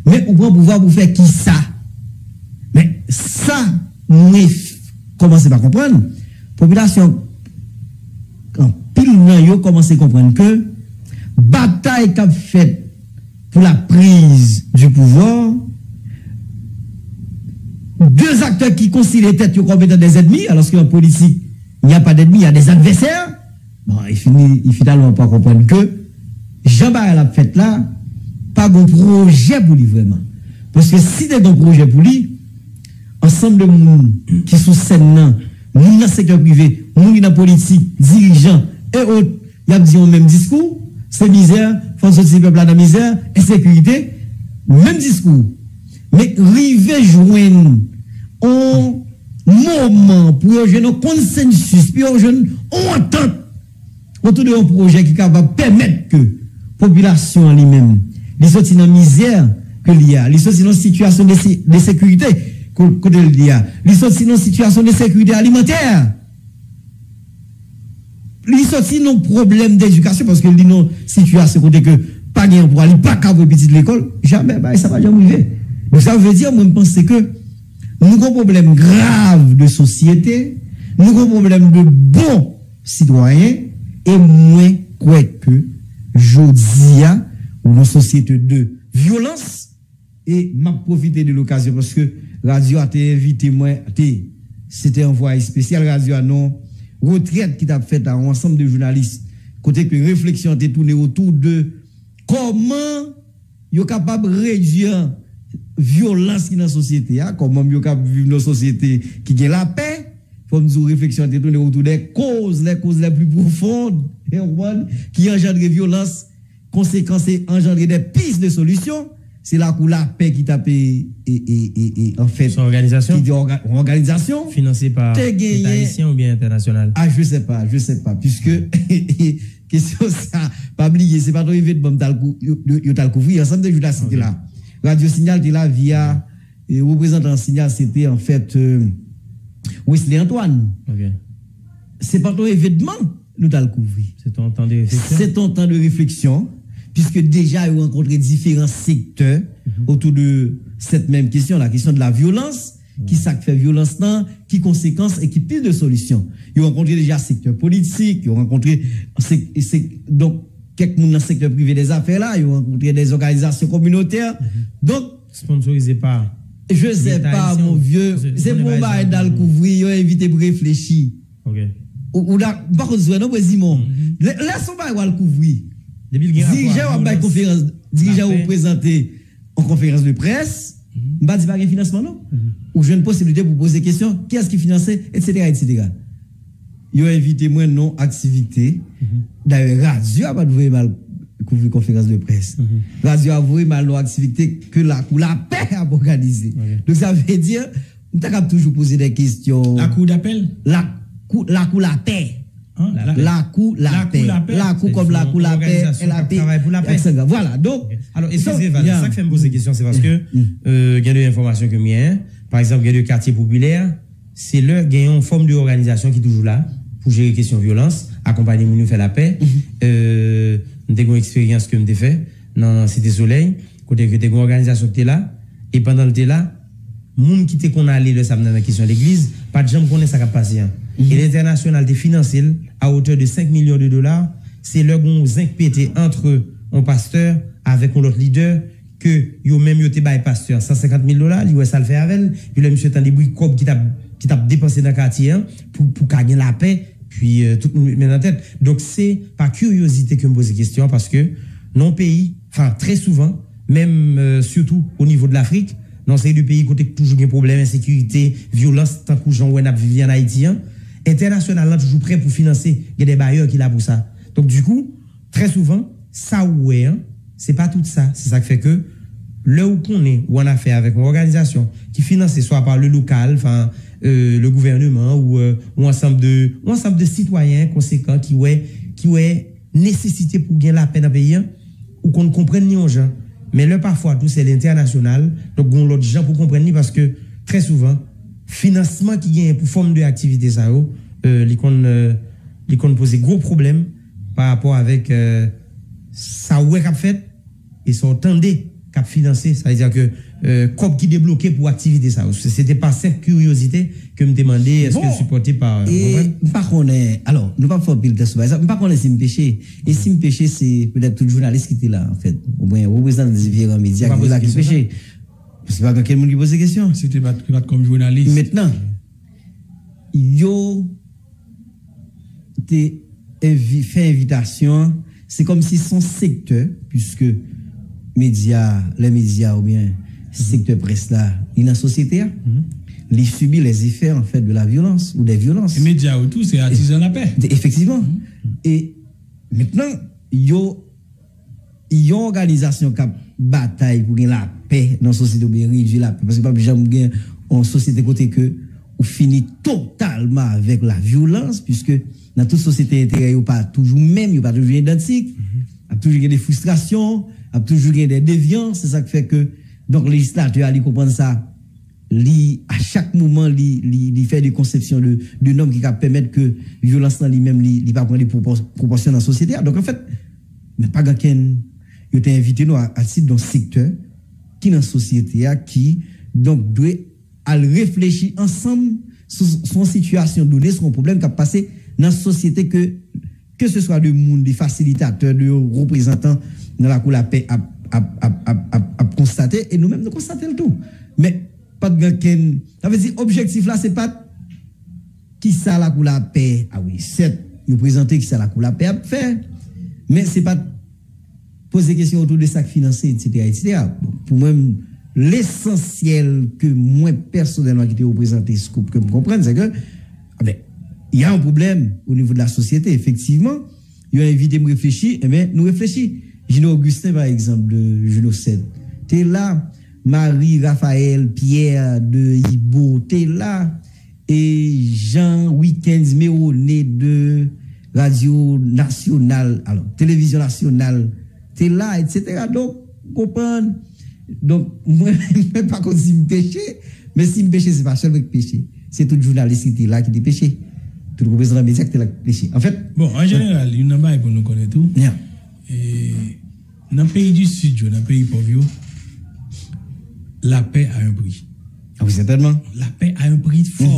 Men ou pran pouvwa pou fè kisa? Men sa mwen f-, kòmanse pa konprann. Popilasyon, anpil nan yo kòmanse konprann ke batay k ap fèt pour la prise du pouvoir, deux acteurs qui considèrent tête yo comme étant des ennemis, alors qu'en politique, il n'y a pas d'ennemis, il y a des adversaires. Bon, li fini, li finalman pa konprann ke jan bagay la ap fèt la, pa gon pwojè pou li vrèman. Paske si te gon pwojè pou li, ansanm de moun ki sou sèn nan, moun nan sektè prive, moun ki nan politik, dirijan, e ot, y ap di yon menm diskou, se mizè, fò n soti pèp la nan mizè, ensekirite, menm diskou. Men rive jwenn yon moman pou yo jwenn yon konsansis, pou yo jwenn yon antant otou de yon pwojè ki kapab pèmèt ke popilasyon an li menm, li soti nan mizè ke li a, li soti nan sitiyasyon de se-, de sekirite ko-, kote li a, li soti nan sitiyasyon de sekirite alimantè, li soti nan pwoblèm de edikasyon, paske li nan sitiyasyon kote ke pa gen anplwa, li pa ka voye pitit lekòl, jamè bagay sa pa janm rive. Donk, sa vle di, mwen, m panse ke nou gon pwoblèm grav de sosyete, nou gon pwoblèm de bon sitwayen, e mwen kwè ke jodi a, ou nan sosyete de vyolans, e m ap pwofite de lokazyon paske radyo a te envite mwen, te, se te anvwaye espesyal radyo a nan retrèt ki t ap fèt a yon ansanm de jounalis, kote ke refleksyon an te tounen otou de kòman yo kapab redui vyolans ki nan sosyete a, kòman yo kapab viv nan yon sosyete ki gen lapè. Fò m di w, refleksyon an te tounen otou de koz, les causes les plus profondes, ou konprann, ki anjandre vyolans, konsekans e anjandre de pis de solisyon. Se Lakou Lapè ki t ap, e, e, e, e, e, anfèt, se yon òganizasyon? Ki te òga-, yon òganizasyon. Finanse pa Leta ayisyen oubyen entènasyonal? Ah, je sais pas, je sais pas, puisque kesyon sa, pa bliye, se pa t yon evenman m t al kou-, yo, yo, yo t al kouvri, ansanm de jou ta site la. Radyo Sinyal te la via, e, reprezantan Sinyal, se te, anfèt, e, Wesley Antoine. Se pa t yon evenman nou t al kouvri. Se t yon tan de refleksyon. Se t yon tan de refleksyon, puisque deja yo rankontre diferan sektè otou de cette même question, la question de la violence, ki sa k fè vyolans lan, ki konsekans e ki pis de solisyon. Yo rankontre deja sektè politik, yo rankontre se, se, donk, kèk moun nan sektè prive dèzafè la, yo rankontre dèzòganizasyon kominotè. Donk, sponsorize pa, je sais pas, mon vieux, se pou yon bagay n al kouvri, yo envite m reflechi. Ou, ou da, m pa konn si w wè non, Prezimon. Lè, lè se yon bagay w al kouvri, dirijan w ap bay konferans, dirijan w prezante yon konferans de près, m pa di pa gen finansman non. Ou jwenn posiblite pou poze kesyon, kiyès ki finanse, etsetera, etsetera. Yo envite mwen nan aktivite. Dayè, radyo a pa t voye m al kouvri konferans de près. Radyo a voye m al nan aktivite ke Lakou Lapè ap òganize. Donk, sa vle di, m ta kab toujou poze de kesyon. Lakou dapèl? Lakou, Lakou Lapè. Lakou Lapè. Lakou kòm Lakou Lapè, L A P, et cetera. Vwala. Donk, alò, eskize, Val, sa k fè m poze kesyon, se paske, e, gen de enfòmasyon ke m genyen. Pa egzanp, gen de katye popilè, se lè gen yon fòm de òganizasyon ki toujou la pou jere kesyon vyolans, akonpaye moun yo, fè lapè. E, m te gen yon eksperyans ke m te fè nan Site Solèy, kote ke te gen yon òganizasyon ki te la, e pandan l te la, moun ki te konn ale lè sa m nan kesyon legliz, pa t janm konnen sa k ap pase an. E lentènasyonal te finanse l a otè de senk milyon de dola, se lè gen yon zenk pete ant yon pastè avèk yon lòt lidè, ke yo menm yo te bay pastè a san senkant mil dola, li wè sa l fè avè l, epi lè misye tande bri kòb ki t ap, ki t ap depanse nan katye an pou, pou ka gen lapè, pi, e, tout moun met men nan tèt. Donk, se pa kiryozite ke m poze kesyon an, paske nan yon peyi, anfen, trè souvan, menm, e, sitou o nivo de Lafrik, nan yon seri de peyi kote toujou gen pwoblèm ensekirite, vyolans, tankou jan w wè n ap viv li ann Ayiti an, entènasyonal lan toujou prè pou finanse, gen de bayè ki la pou sa. Donk, dikou, trè souvan, sa ou wè an, se pa tout sa. Se sa k fè ke lè ou konnen ou annafè avèk yon òganizasyon ki finanse swa pa le lokal, anfen, e, le gouvèneman ou, e, ou ansanm de, ou ansanm de sitwayen konsekan ki wè, ki wè nesesite pou gen lapè nan peyi an, ou konn konprann li yon jan. Men lè pafwa tou se lentènasyonal, donk gon lòt jan pou konprann li paske trè souvan, finansman ki genyen pou fòm de aktivite sa yo, e, li konn, e, li konn poze gwo pwoblèm pa rapò avèk, e, sa w wè k ap fèt e sa w tande k ap finanse. Sa vle di ke, e, kòb ki debloke pou aktivite sa yo. Se, se te pa senp kiryozite ke m te mande, èske l sipòte pa, e, ou konprann? M pa konnen, alò, nou p ap fè anpil tan sou bagay sa. M pa konnen si m peche. E si m peche, se petèt tout jounalis ki te la, anfèt. Oubyen reprezantan diferan medya ki te la ki peche. Se pa gen okenn moun ki poze kesyon. Se te pa t, pa t kòm jounalis. Mentnan, yo te envi-, fè envitasyon an, se kòmsi se yon sektè, puiske medya, lè medya oubyen sektè près la, li nan sosyete a, li sibi les effets, en fait, de la violence ou des violences. E medya yo tou, se atizan lapè. Efektivman. E mentnan, yo yon òganizasyon k ap batay pou gen lapè nan sosyete oubyen redui lapè, paske p ap janm gen yon sosyete kote ke ou fini totalman avèk la vyolans, puiske nan tout sosyete enterè yo pa toujou menm, yo pa toujou idantik, ap toujou gen de fristrasyon, ap toujou gen de devyans, se sa k fè ke, donk, lejislatè a, li konprann sa, li, a chak moman, li, li, li fè de konsepsyon de, de nòm ki ka pèmèt ke vyolans lan li menm, li, li pa pran de pwopò-, pwopòsyon nan sosyete a. Donk, anfèt, men pa gen okenn, yo te envite nou a, a tit de yon sektè ki nan sosyete a, ki, donk, dwe al reflechi ansanm sou, sou yon sitiyasyon done, sou yon pwoblèm k ap pase nan sosyete ke, ke se swa de moun, de fasilitatè, de reprezantan nan Lakou Lapè ap, ap, ap, ap, ap, ap konstate, e nou menm nou konstate l tou. Men, pa t gen okenn, sa vle di, objektif la, se pa t kisa Lakou Lapè, a wi, sèt, yo prezante kisa Lakou Lapè ap fè, men se pa t poze kesyon otou de sa k finanse, etsetera, etsetera. Bon, pou mwen, lesansyèl ke mwen pèsonèlman ki te reprezante Scoop, ke m konprann, se ke, anfen, y a un problème au niveau de la société, efektivman. Yo envite m reflechi, enben, nou reflechi. Gino Augustin, pa egzanp, de Juno sèt, te la, Marie Raphaël Pierre de Ibo te la, e Jean Wickens Mérone de Radio Nationale, alò, Télévision Nationale, te la, etsetera. Donk, ou konprann? Donk, mwen, mwen pa konn si m peche, men si m peche, se pa sèl mwen ki peche. Se tout jounalis ki te la ki te peche. Tout reprezantan medya ki te la ki te peche. Anfèt, bon, an jeneral, youn nan bagay pou nou konnen tou, yeah, e, nan peyi di Sid yo, nan peyi pòv yo, la paix a un prix. Ah wi, sètènman. La paix a un prix fò.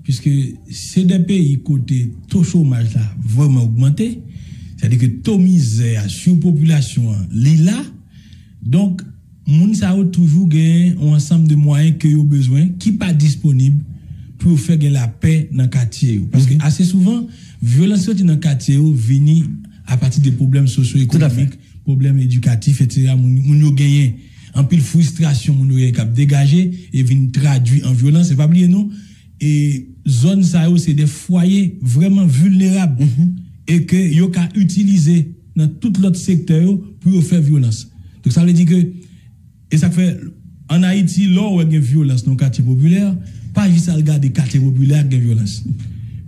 Piske se de peyi kote to chomaj la vrèman ogmante, sètadi ke to mizè a, sipopilasyon an, li la. Donk, moun sa yo toujou gen yon ansanm de mwayen ke yo bezwen ki pa disponib pou yo fè gen lapè nan katye yo. Paske ase souvan, vyolans soti nan katye yo vini apati de pwoblèm sosyo-ekonomik, pwoblèm edikatif, etsetera. Moun, moun yo genyen anpil fristrasyon, moun yo genyen k ap degaje e vin tradui an vyolans. E pa bliye non, e zòn sa yo se de fwaye vrèman vilnerab e ke yo ka itilize nan tout lòt sektè yo pou yo fè vyolans. Donk, sa vle di ke, e sa k fè, ann Ayiti, lè w wè gen vyolans nan yon katye popilè, pa jis al gade katye popilè a k gen vyolans.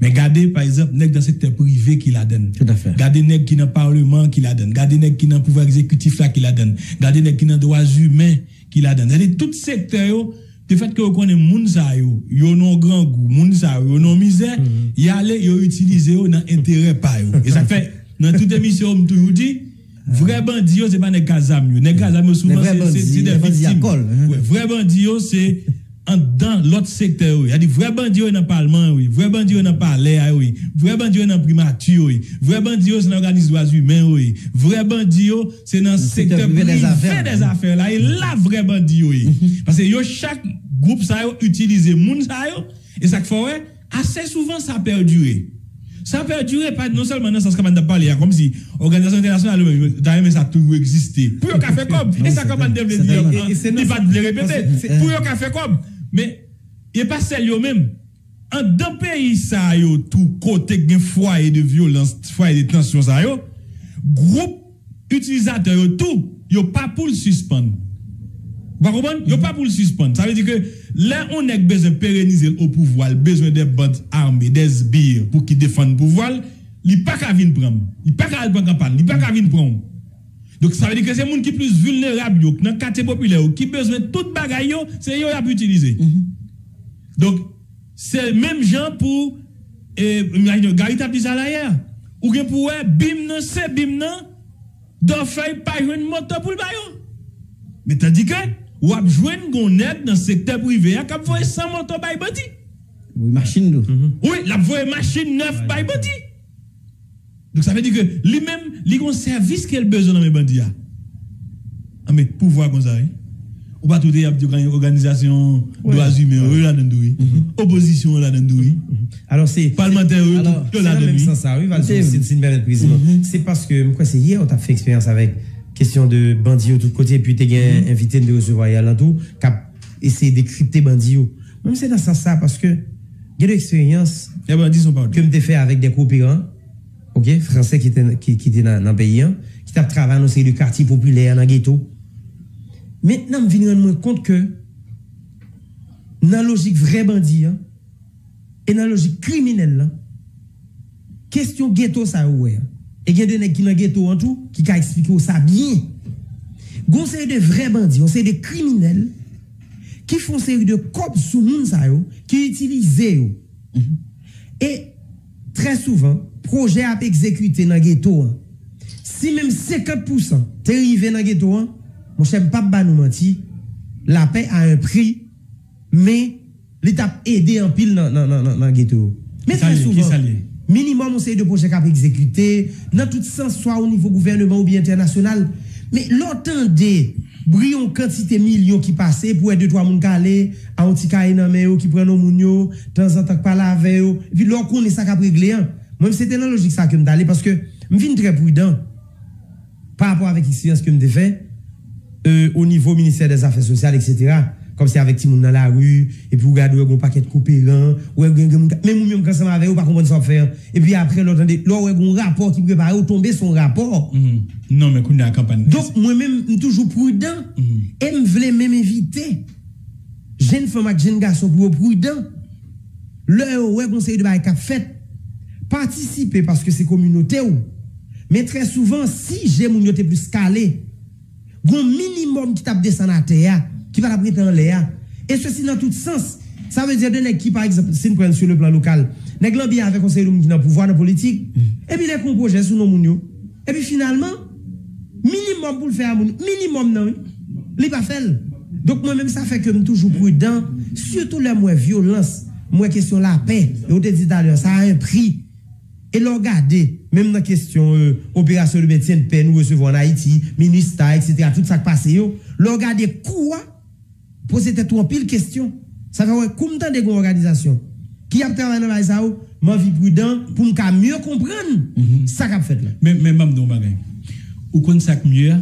Men gade, pa egzanp, nèg nan sektè prive ki ladann. Tout à fait. Gade nèg ki nan palman ki ladann. Gade nèg ki nan pouvwa egzekitif la ki ladann. Gade nèg ki nan dwa imen ki ladann. Gade tout sektè yo, de fèt ke yo konnen moun sa yo, yo nan grangou, moun sa yo, yo nan mizè, y ale, yo itilize yo nan enterè pa yo. E sa k fè, nan tout emisyon, m toujou di, vrè bandi yo, se pa nèg k a zam yo. Nèg k a zam yo, souvan, se, se, se de viktim. Wi, vrè bandi yo, se anndan lòt sektè yo. Sètadi, vrè bandi yo nan palman yo, wi. Vrè bandi yo nan palè a yo, wi. Vrè bandi yo nan primati yo, wi. Vrè bandi yo, se nan òganis dwa imen yo, wi. Vrè bandi yo, se nan sektè prive dèzafè la. E la vrè bandi yo ye. Paske yo chak gwoup sa yo itilize moun sa yo. E sa k fè w wè, ase souvan sa pèdire. Sa pèdire pa non sèlman nan sans kanpay n t ap pale a, kòmsi òganizasyon entènasyonal yo menm, yo ta renmen sa toujou egziste. Pou yo ka fè kòb. E sa kanpay te vle di an, li pa t vle repete. Pou yo ka fè kòb. Men, e pa sèl yo menm. Anndan peyi sa yo tou, kote gen fwaye de vyolans, fwaye de tansyon sa yo, gwoup itilizatè yo tou, yo pa pou l sispann. Ou pa konprann? Yo pa pou l sispann. Sa vle di ke lè yon nèg bezwen perenize l o pouvwa, l bezwen de band ame, de sbir pou ki defann pouvwa l, li pa ka vin pran m. Li pa ka al pran kanpay, li pa ka vin pran w. Donk, sa vle di ke se moun ki plis vilnerab yo, nan katye popilè yo, ki bezwen tout bagay yo, se yo y ap itilize. Donk, se menm jan pou, e, imajine w, Gary t ap di sa la yè. Ou gen pou wè, bim nan, se bim nan, Dòfèy pa jwenn moto pou l ba yo. Men tandike, w ap jwenn gon nèg nan sektè prive a k ap voye san moto bay bandi. Wi, machin tou. Wi, l ap voye machin nèf bay bandi. Donk, sa vle di ke li menm, li gon sèvis ke l bezwen nan men bandi a. Anben, pouvwa konsa, wi. Ou pa tande y ap di òganizasyon dwa imen yo, yo ladann tou, wi. Opozisyon yo ladann tou, wi. Alò, se, palmantè yo, yo ladann, wi. Se nan menm sans sa, wi, Valjean, si, si n pèmèt prezizman. Se paske, m kwè se yè, ou t ap fè eksperyans avèk kesyon de bandi yo tout kote, epi te gen envite n te resevwa yè lan tou, k ap eseye dekripte bandi yo. Mwen, se nan sans sa, paske gen de eksperyans ke m te fè avèk de kooperan, oke, fransè ki te, ki, ki te nan, nan peyi an, ki t ap travay nan seri de katye popilè nan geto. Mentnan, m vin rann mwen kont ke nan lojik vrè bandi an, e nan lojik kriminèl lan, kesyon geto sa yo wè an, e gen de nèg ki nan geto an tou, ki ka eksplike w sa byen. Gon seri de vrè bandi, yon seri de kriminèl, ki fè yon seri de kòb sou moun sa yo, ki itilize yo. E trè souvan, pwojè ap egzekite nan geto an. Si menm senkant pousan te rive nan geto an, monchè, m p ap ba nou manti, lapè a un prix, men li t ap ede anpil nan, nan, nan, nan, nan geto yo. Men trè souvan, minimòm yon seri de pwojè k ap egzekite, nan tout sans, swa o nivo gouvèneman oubyen entènasyonal. Men lè w tande bri yon kantite milyon ki pase, pou wè de twa moun k ale, a yon ti kaye nan men yo, ki pran non moun yo, tanzantan k pale avè yo. Epi lè w konnen sa k ap regle an, mwen, se te nan lojik sa ke m t ale, paske m vin trè pridan. pa rapò avèk eksperyans ke m te fè, euh, o nivo ministè dè zafè sosyal, etsetera, kòmsi avèk timoun nan lari, epi ou gade, ou wè gon pakèt koperan, ou wè gen, gen moun, menm ou menm ki ansanm avè yo, ou pa konprann sa w ap fè an. Epi apre, lè w tande, lè w wè gon rapò ki prepare, ou tonbe sou yon rapò. Non, men kounye a kanpay. Donk, mwen menm, m toujou pridan. E m vle menm envite jenn fanm ak jenn gason pou yo pridan. Lè yo wè gon seri de bagay k ap fèt, patisipe paske se kominote w. Men trè souvan, si je moun yo te plis kale, gon minimòm ki t ap desann atè a, ki pa t ap rete anlè a. E sesi nan tout sans. Sa vle di de nèg ki, pa egzanp, si n pran sou le plan lokal, nèg lan byen avèk yon seri de moun ki nan pouvwa, nan politik, epi lè gon pwojè sou non moun yo. Epi finalman, minimòm pou l fè a moun, minimòm nan, wi, li pa fè l. Donk, mwen menm, sa fè ke m toujou pridan, sitou lè m wè vyolans, m wè kesyon lapè, e ou te di talè, sa a yon pri. E lè w gade, menm nan kesyon, euh, operasyon de mentyen de pè nou resevwa ann Ayiti, MINUSTAH, etsetera, tout sa k pase yo, lè w gade kou a, poze tèt ou anpil kesyon. Sa fè wè, kou m tande gen yon òganizasyon ki ap travay nan bagay sa yo, m anvi pridan pou m ka mye konprann sa k ap fèt la. Men, men ban m di w yon bagay. Ou konn sa k mye a?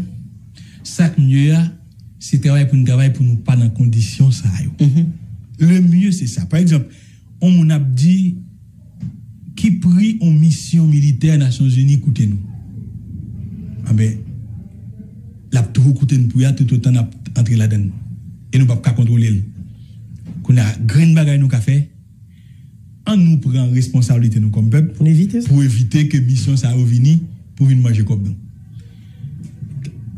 Sa k mye a, se travay pou n travay pou nou pa nan kondisyon sa yo. Le mye, se sa. Pa egzanp, yon moun ap di, ki pri yon misyon militè Nasyonzini koute nou? Anben, l ap toujou koute n pri a toutotan n ap antre ladan l. E nou p ap ka kontwole l. Kounye a, grenn bagay nou ka fè, ann nou pran responsablite nou kòm pèp pou n evite sa, pou evite ke misyon sa yo vini pou vin manje kòb nou.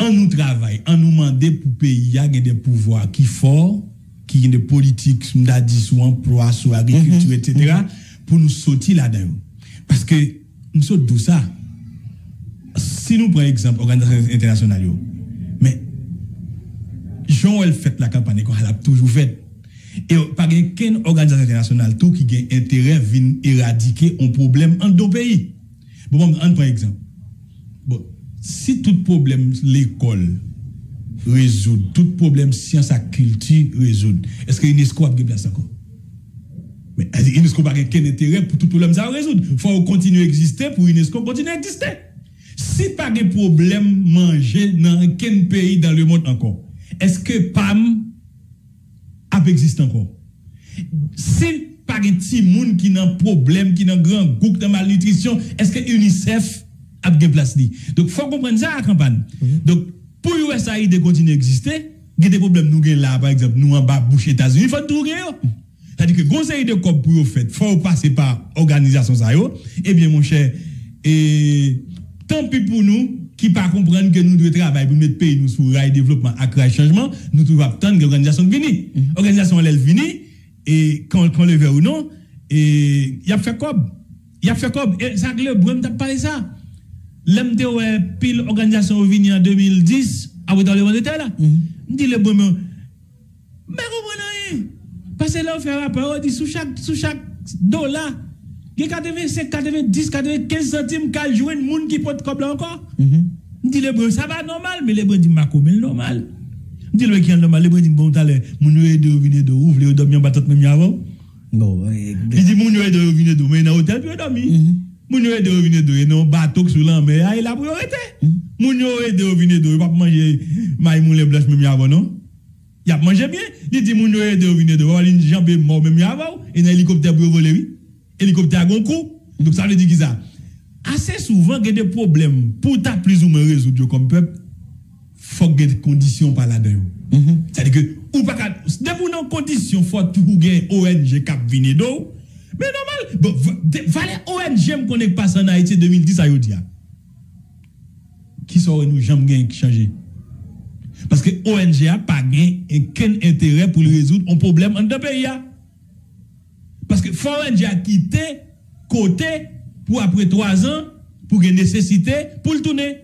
Ann nou travay, ann nou mande pou peyi a gen de pouvwa ki fò, ki gen de politik, m ta di sou anplwa, sou agrikilti, etsetera, pou nou soti ladan yo. Paske, m sot di w sa, si nou pran egzanp òganizasyon entènasyonal yo, men jan w wè l fèt la kanpay, konsa l ap toujou fèt. E pa gen kenn òganizasyon entènasyonal tou ki gen enterè vin eradike yon pwoblèm anndan yon peyi. Bon, bon, ann pran egzanp. Bon, si tout pwoblèm lekòl rezoud, tout pwoblèm syans ak kilti rezoud, èske unesco ap gen plas ankò? Men, èske unesco pa gen kenn enterè pou tout pwoblèm sa yo rezoud. Fò yo kontinye egziste pou unesco kontinye egziste. Si pa gen pwoblèm manje nan kenn peyi dans le monde ankò, èske pam ap egziste ankò? Si pa gen timoun ki nan pwoblèm, ki nan grangou, ki nan malnitrisyon, èske UNICEF ap gen plas li? Donk, fò w konprann sa, kanpay. Donk, pou USAID kontinye egziste, gen de pwoblèm nou gen la, pa egzanp, nou anba bouch Etazini, fò n toujou gen yo. Sa di ke gon seri de kòb pou yo fèt, fò yo pase pa òganizasyon sa yo. Ebyen, monchè, e, tanpi pou nou ki pa konprann ke nou dwe travay pou n met peyi nou sou ray devlopman ak ray chanjman, nou toujou ap tann gen òganizasyon k vini. Òganizasyon an, lè l vini, e, qu'on, qu'on le veuille ou non, e, y ap fè kòb. Y ap fè kòb. E sa k Lebrun, m t ap pale sa. Lè m te wè pil òganizasyon yo vini an de mil dis, apre tranblemanntè la, m di Lebrun, men m pa konprann anyen. Paske lè yo fè rapò, yo di sou chak, sou chak dola, gen katrevensenk, katrevenndis, katrevenkenz santim k al jwenn moun ki pot kòb la ankò. M di Lebrun, sa pa nòmal, men Lebrun di m pa konprann l nòmal. M di l, men ki an nòmal? Lebrun di m, bon, talè, moun yo ede yo vin ede w, ou vle yo dòmi anba tant menm jan avè w? Bon, e, li di moun yo ede yo vin ede w, men nan otèl pou yo dòmi. Moun yo ede yo vin ede w, e nan yon bato k sou lanmè a, e la pou yo rete. Moun yo ede yo vin ede w, yo p ap manje may moulen blanch menm jan avè w, non. Y ap manje byen. Li di moun yo ede yo vin ede w, yo janbe mò menm jan avè w, e nan elikoptè pou yo vole, wi. Elikoptè a gon kou. Donk, sa vle di ki sa? Ase souvan, gen de pwoblèm, pou w ta plizoumwen rezoud yo kòm pèp, fòk gen kondisyon pa ladan yo. Sa di ke, ou pa ka, depi w nan kondisyon, fò toujou gen ONG k ap vin ede w. Men nòmal, bon, va-, de, valè ONG m konnen k pase ann Ayiti de mil dis a jodi a. Kisa w wè nou janm gen ki chanje? Paske ONG a pa gen okenn enterè pou l rezoud yon pwoblèm anndan peyi a. Paske fò ONG a kite kote pou apre twa zan, pou gen nesesite, pou l tounen.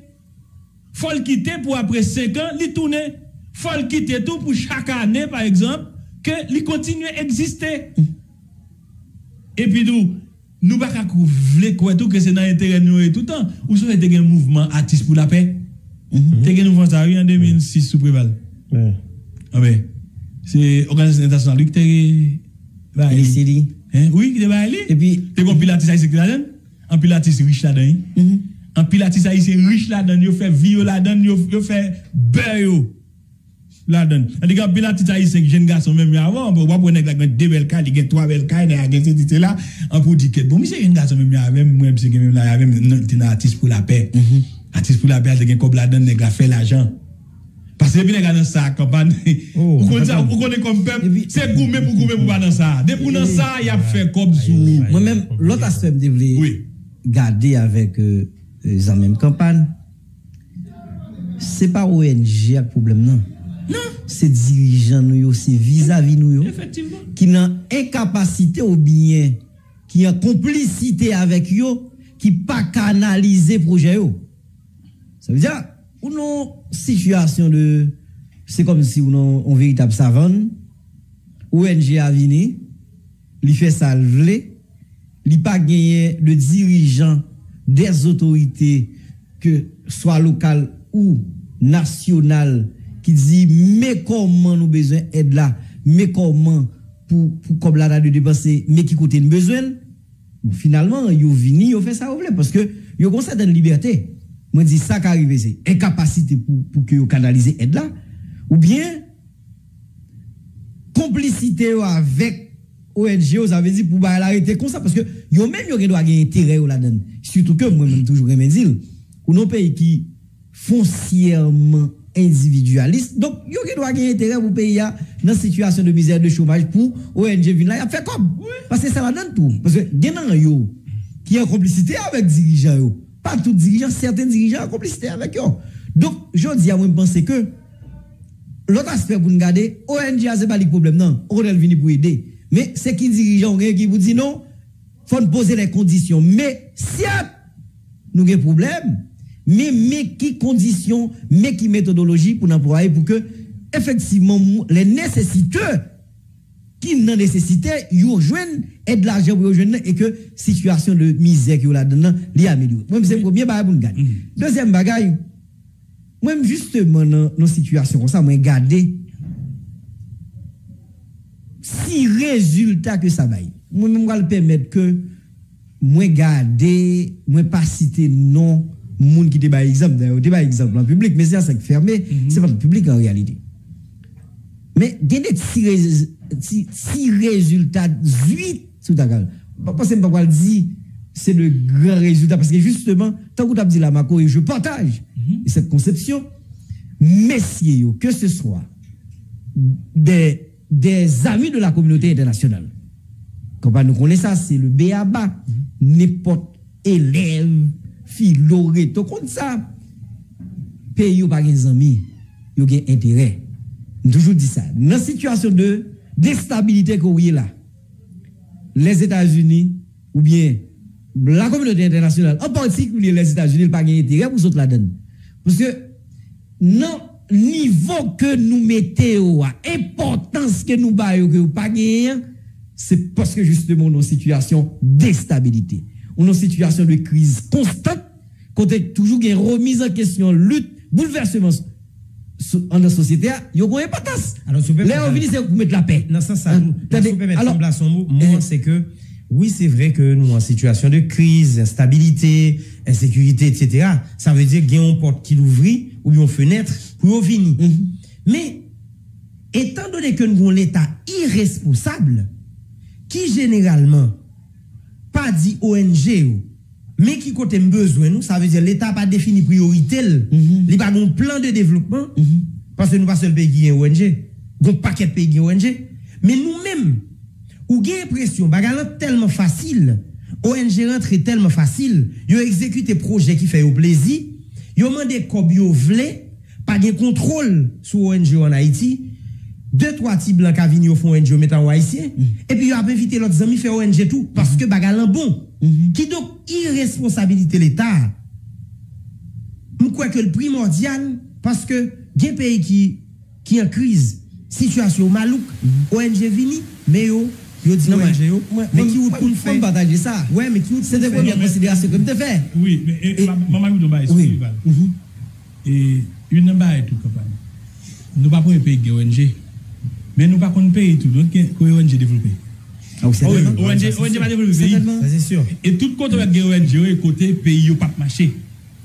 Fò l kite pou apre senk an, li tounen. Fò l kite tou pou chak ane, pa egzanp, ke li kontinye egziste. Epi tou, nou pa ka kou-, vle kwè tou ke se nan enterè nou yo ye toutan. Ou sonje te gen mouvman Atis pou Lapè? Te gen mouvman sa, wi, an de mil sis sou Preval. Anben, se òganizasyon entènasyonal, wi, ki te bay li. Lese li. Hein? Wi, ki te bay li. Epi te gen anpil atis ayisyen ki te ladan l. Anpil atis rich ladan, wi. Anpil atis ayisyen rich ladan l, yo fè vi yo ladan l, yo, yo fè bè yo ladan l. Tandis ke anpil atis ayisyen ki jèn gason menm yo avan, w ap wè nèg la gen de bèl kay, li gen twa bèl kay, nèg la gen sesi sela, anpi w di kèt. Bon, misye jèn gason menm yo avè m, mwen misye gen menm la avè m, non, li te nan atis pou lapè. Atis pou lapè a te gen kòb ladan l, nèg la fè lajan. Paske depi nèg la nan sa a kanpay, ou konn sa, ou konnen kòm pèp, se goumen pou goumen pou pa nan sa a. Depi w nan sa a, y ap fè kòb sou ou. Mwen menm, lòt aspè m te vle gade avèk zanmi m kanpay, se pa O N G a k pwoblèm nan. Non. Se dirijan nou yo, se vizavi nou yo ki nan enkapasite oubyen ki an konplisite avèk yo, ki pa kanalize pwojè yo. Sa vle di, ou nan yon sitiyasyon de, se kòmsi ou nan yon veritab savann, O N G a vini, li fè sa l vle, li pa genyen de dirijan, de zotorite, ke swa lokal ou nasyonal, ki di, men kòman nou bezwen èd la, men kòman pou, pou kòb la ta dwe depanse, men ki kote n bezwen l. Bon, finalman, yo vini, yo fè sa yo vle, paske yo gen yon sètèn libète. Mwen di sa ka rive, se enkapasite pou, pou ke yo kanalize èd la, oubyen konplisite yo avèk O N G yo, sa vle di pou bagay la rete konsa, paske yo menm yo gen dwa gen enterè yo ladan l. Sitou ke mwen menm toujou renmen di l, ou nan yon peyi ki fonsyèman endividyalis. Donk, yo gen dwa gen enterè pou peyi a nan sitiyasyon de mizè, de chomaj, pou O N G vin la, y ap fè kòb. Paske sa ladan l tou. Paske gen nan yo ki an konplisite avèk dirijan yo. Pa tout dirijan, sèten dirijan an konplisite avèk yo. Donk, jodi a, mwen, m panse ke lòt aspè pou n gade, O N G a se pa li k pwoblèm nan. Okontrè, l vini pou ede. Men, se ki dirijan w gen ki pou di non, fò n poze lè kondisyon. Men, sèt, nou gen pwoblèm, men, men ki kondisyon, men ki metodoloji pou n anplwaye pou ke, efektivman, mou-, lè nesesite, ki nan nesesite, yo jwenn èd lajan pou yo jwenn nan, e ke sitiyasyon de mizè ke yo ladan nan, li amelyore. Mwen, se premye bagay pou n gade. Dezyèm bagay, mwen, jisteman, nan, nan sitiyasyon konsa, mwen gade si rezilta ke sa bay. Mwen menm, m pral pèmèt ke mwen gade, mwen pa site non moun ki te bay egzanp. Dayè, yo te bay egzanp lan piblik, men se yon sèk fèmen, se pa piblik an reyalite. Men gen de ti rez-, ti, ti rezilta zwit, si w ta ka. M pa panse m pa pral di se de gran rezilta, paske jisteman, tankou w t ap di la, Marco, e je partage cette conception, mesye yo, ke se swa de, des amis de la communauté internationale. Konpa nou konnen sa, se le B A B A. Nenpòt elèv, filo, reto, konn sa. Peyi yo pa gen zanmi, yo gen enterè. M toujou di sa. Nan sitiyasyon de destabilite ke w ye la, Lèzetazini oubyen la kominote entènasyonal, an patikilye Lèzetazini, li pa gen enterè pou sot ladan l. Paske nan nivo ke nou mete yo a, enpòtans ke nou ba yo ke yo pa genyen an, se paske jisteman ou nan yon sitiyasyon destabilite. Ou nan yon sitiyasyon de kriz konstant, kote toujou gen remiz an kesyon, lit, boulvèseman s-, sou, anndan sosyete a, yo gen enpòtans. Lè yo vini, se pou met lapè. Nan sans sa tou, si w pèmèt, fò m plase yon mo, mo an se ke, wi, se vre ke nou an sitiyasyon de kriz, enstabilite, ensekirite, etsetera. Sa vle di gen yon pòt ki louvri, oubyen yon fenèt, pou yo vini. Men, etan done ke nou gen yon Leta iresponsab, ki jeneralman pa di O N G yo, men ki kote m bezwen nou, sa vle di Leta pa defini priyorite l, li pa gen yon plan de devlopman, paske nou pa sèl peyi ki gen O N G, gen yon pakèt peyi ki gen O N G, men nou menm, ou gen enpresyon bagay lan tèlman fasil, O N G rantre tèlman fasil, yo egzekite pwojè ki fè yo plezi, yo mande kòb yo vle, pa gen kontwòl sou O N G yo ann Ayiti. De twa ti blan ka vini, yo fè O N G, yo mete yon Ayisyen, epi yo ap envite lòt zanmi fè O N G tou, paske bagay lan bon. Kidonk, iresponsabilite Leta a, m kwè ke l primòdyal, paske gen peyi ki, ki an kriz, sitiyasyon yo malouk, O N G vini, men yo, yo di O N G yo, men ki wout pou n fè? Mwen pataje sa. Wè, men ki wout pou n fè? Se te premyè konsiderasyon ke m te fè. Wi, men, e, e, m ap, m ap ajoute yon bagay sou Rival. E youn nan bagay tou, Kanpay, nou pa premye peyi ki gen O N G, men nou pa konn peyi tou, nou gen kote O N G devlope. Ah, wi, sètènman. O N G, O N G pa devlope peyi. Sètènman. Sa, se si. E tout kote w wè gen O N G yo, e kote peyi yo p ap mache.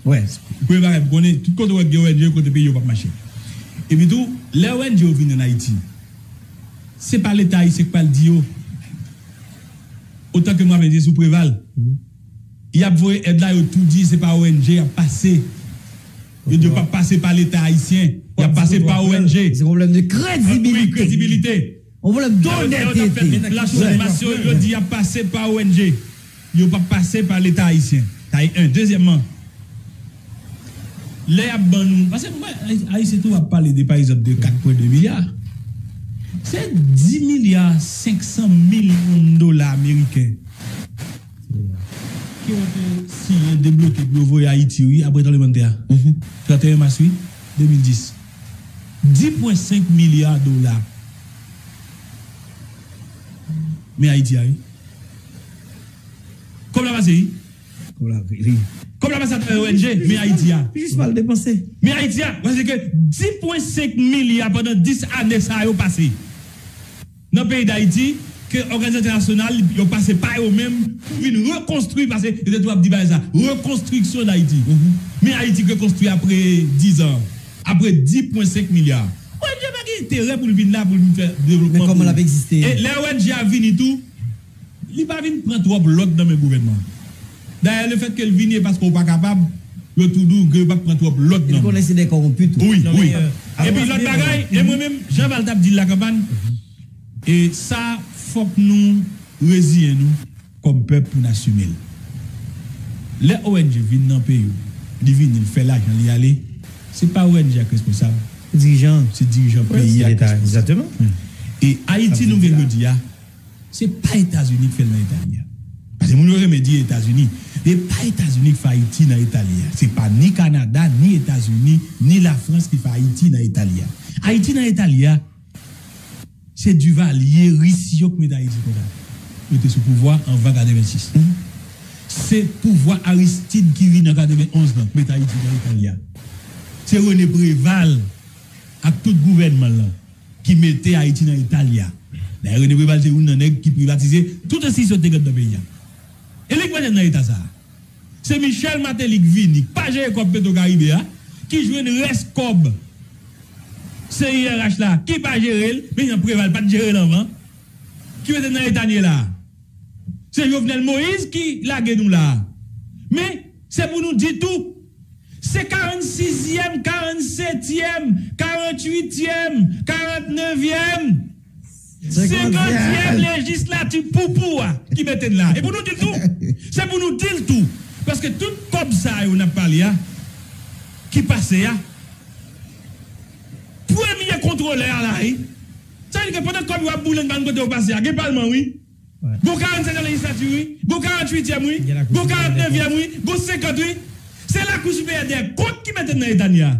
Premye bagay, m konnen tout kote w wè gen O N G, kote peyi yo p ap mache. Epi tou, lè O N G yo vin ann Ayiti, se pa Leta ayisyen k pral di yo. Otan ke mwen ap ede sou Preval, y ap voye èd la, yo tou di se pa O N G y ap pase. Yo di yo p ap pase pa Leta ayisyen, y ap pase pa O N G. Se yon pwoblèm de kredibilite. Yon pwoblèm donètete. Yo di y ap pase pa O N G. Yo p ap pase pa Leta ayisyen. Sa e en. Dezyèmman, lè y ap ban nou, paske mwen, Ayisyen tou ap pale de, pa egzanp, de kat pwen de milya. Se dis milya senk san milyon dola ameriken ke yo te siyen, debloke pou yo voye Ayiti, wi, apre tranblemanntè a. Trannteyen mas, wi, de mil dis. Dis pwen senk milya dola. Men Ayiti a, wi. Kòb la pase, wi. Kòb la, wi. Kòb la pase atravè O N G, men Ayiti a. Jis mal depanse. Men Ayiti a, paske dis pwen senk milya pandan dis ane sa yo pase nan peyi Dayiti, ke òganizasyon entènasyonal, yo pase pa yo menm pou vin rekonstwi, paske yo te tou ap di bagay sa, rekonstriksyon Dayiti. Men Ayiti rekonstwi apre dis an, apre dis pwen senk milya. O N G pa gen enterè pou l vin la, pou l vin fè devlopman. Men kòman l ap egziste? E lè O N G a vini tou, li pa vin pran twòp lòd nan men gouvènman. Dayè, lefètke l vini, e paske w pa kapab, yo tou di w ke yo p ap pran twòp lòd nan men. Li konnen se de kòwonpi tou. Wi, wi. Epi lòt bagay, e mwen menm, jan Val t ap di l lakanpay, e sa, fòk nou reziyen nou kòm pèp pou n asime l. Lè O N G vin nan peyi w, li vini, l fè lajan, li ale, se pa O N G a k responsab. Se dirijan. Se dirijan peyi a k responsab. E Ayiti nou gen jodi a, se pa Etazini k fè l nan eta li a. Paske moun yo renmen di Etazini. E pa Etazini k fè Ayiti nan eta li a. Se pa ni Kanada, ni Etazini, ni Lafrans ki fè Ayiti nan eta li a. Ayiti nan eta li a, se Duvalier, Ris yo k met Ayiti konsa. Yo te sou pouvwa anvan katrevensis. Se pouvwa Aristide ki vini an katrevenonz lan k met Ayiti nan eta li a. Se René Préval ak tout gouvènman l lan ki mete Ayiti nan eta li a. Dayè, René Préval se youn nan nèg ki privatize tout enstitisyon ki te gentan nan peyi a. E li k mete n nan eta sa a. Se Michel Martelly k vini, k pa jere kòb Petro Caribe a, ki jwenn rès kòb C I R H la, ki pa jere l, men jan Preval pa t jere l anvan, ki mete n nan eta n ye la a. Se Jovenel Moïse ki lage nou la a. Men, se pou nou di tou, se karann sizyèm, karann setyèm, karann uityèm, karann nevyèm, senkantyèm lejislati poupou a ki mete n la. E pou nou di l tou. Se pou nou di l tou. Paske tout kòb sa yo n ap pale a, ki pase a, premye kontwolè a la, wi. Sa vle di ke pandan kòb yo ap boule nan kote yo pase a, gen palman, wi. Gon karannsèt lejislati, wi. Gon karanntuityèm, wi. Gon karannnevyèm, wi. Gon senkant, wi. Se Lakou Siperyè dè Kont ki mete n nan eta n ye a.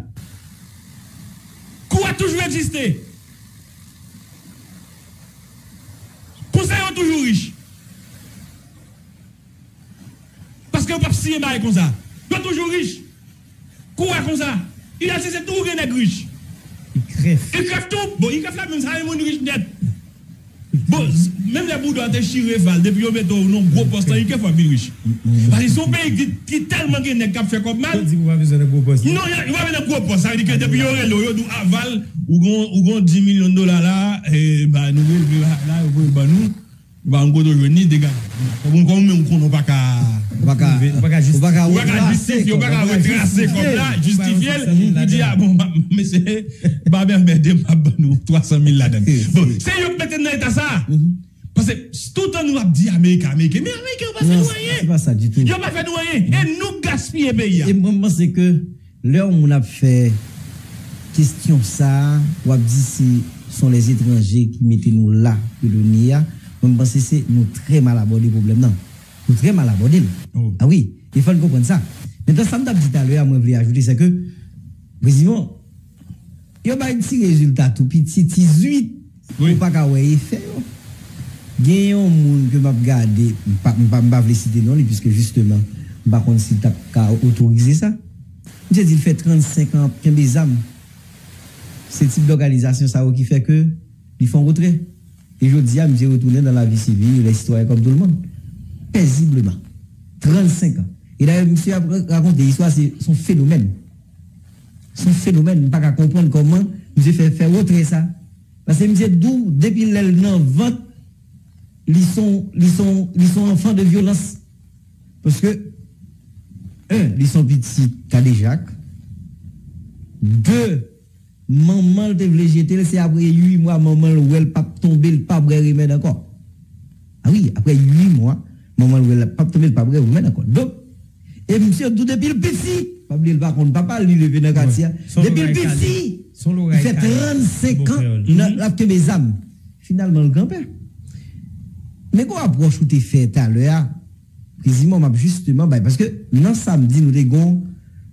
Kou a toujou egziste. Konsa yo toujou rich. Paske yo p ap siyen bagay konsa. Yo toujou rich. Kou a konsa. Idalis se tou gen nèg rich. I krèf. I krèf tou. Bon, i krèf la menm sa, yon moun rich nèt. Bon, menm lè Boudon te chire Val, depi yo mete w nan gwo pòs lan, i krèf w ap vin rich. Paske se yon peyi ki, ki tèlman gen nèg k ap fè kòb mal. Yo di ou pa bezwen nan gwo pòs. Non, yo, yo pa bezwen nan gwo pòs. Sa vle di ke depi yo rele w, yo di w, a, Val, ou gon, ou gon dis milyon dola la, e, ba, nou rele la, yo voye ban nou. Ou pa konn kote w jwenn li, degaje. Kòm, kòm ou menm ou konnen ou pa ka, ou pa ka, ou pa ka jistifye, ou pa ka jistifye, ou pa ka retrase kòb la, jistifye l, ou di, a bon, mesye, ba bèbè de m ap ban nou twa san mil ladan l. Bon, se yo k mete n nan eta sa. Paske toutan nou ap di Ameriken, Ameriken, men Ameriken yo pa fè nou anyen. Yo pa fè nou anyen. E nou k gaspiye peyi a. E mwen, m panse ke lè yon moun ap fè kesyon sa a, w ap di se, se lèzetranje ki mete nou la ke nou ye a, mwen, m panse se nou trè mal abòde pwoblèm nan. Nou trè mal abòde l. A wi, e fò n konprann sa. Mentnan, sa m t ap di talè a, mwen vle ajoute, se ke, preziman, yo bay ti rezilta tou piti, ti zwit, ou pa ka wè efè yo. Gen yon moun ke m ap gade, m pa, m pa, m pa vle site non li, piske jisteman, m pa konn si l t ap ka otorize sa. Misye di l fè trannsenk an ap kenbe zam. Se tip dòganizasyon sa yo ki fè ke li fè yon retrè. E jodi a, misye retounen dans la vie civile, il est citoyen comme tout le monde. Paisiblement. Trannsenk an. E dayè, misye ap rakonte istwa, se se yon fenomèn. Se yon fenomèn, m pa ka konprann kòman misye fè, fè retrè sa. Paske misye di w, depi lè l nan vant, li se yon, li se yon, li se yon enfant de violence. Paske, en, li se yon pitit kadejak. De, manman l te vle jete l, se apre uit mwa manman l wè l p ap tonbe, l p ap bwè remèd ankò. A wi, apre uit mwa, manman l wè l p ap tonbe, l p ap bwè remèd ankò. Donk, e misye tou depi l piti, pa bliye l pa konn papa l, li leve nan katye a. Depi l piti, li fè trannsenk an, nan, l ap kenbe zam. Finalman, l granpè. Men gon apwòch ou te fè talè a, Preziman, m ap jisteman bay, paske nan samdi, nou te gen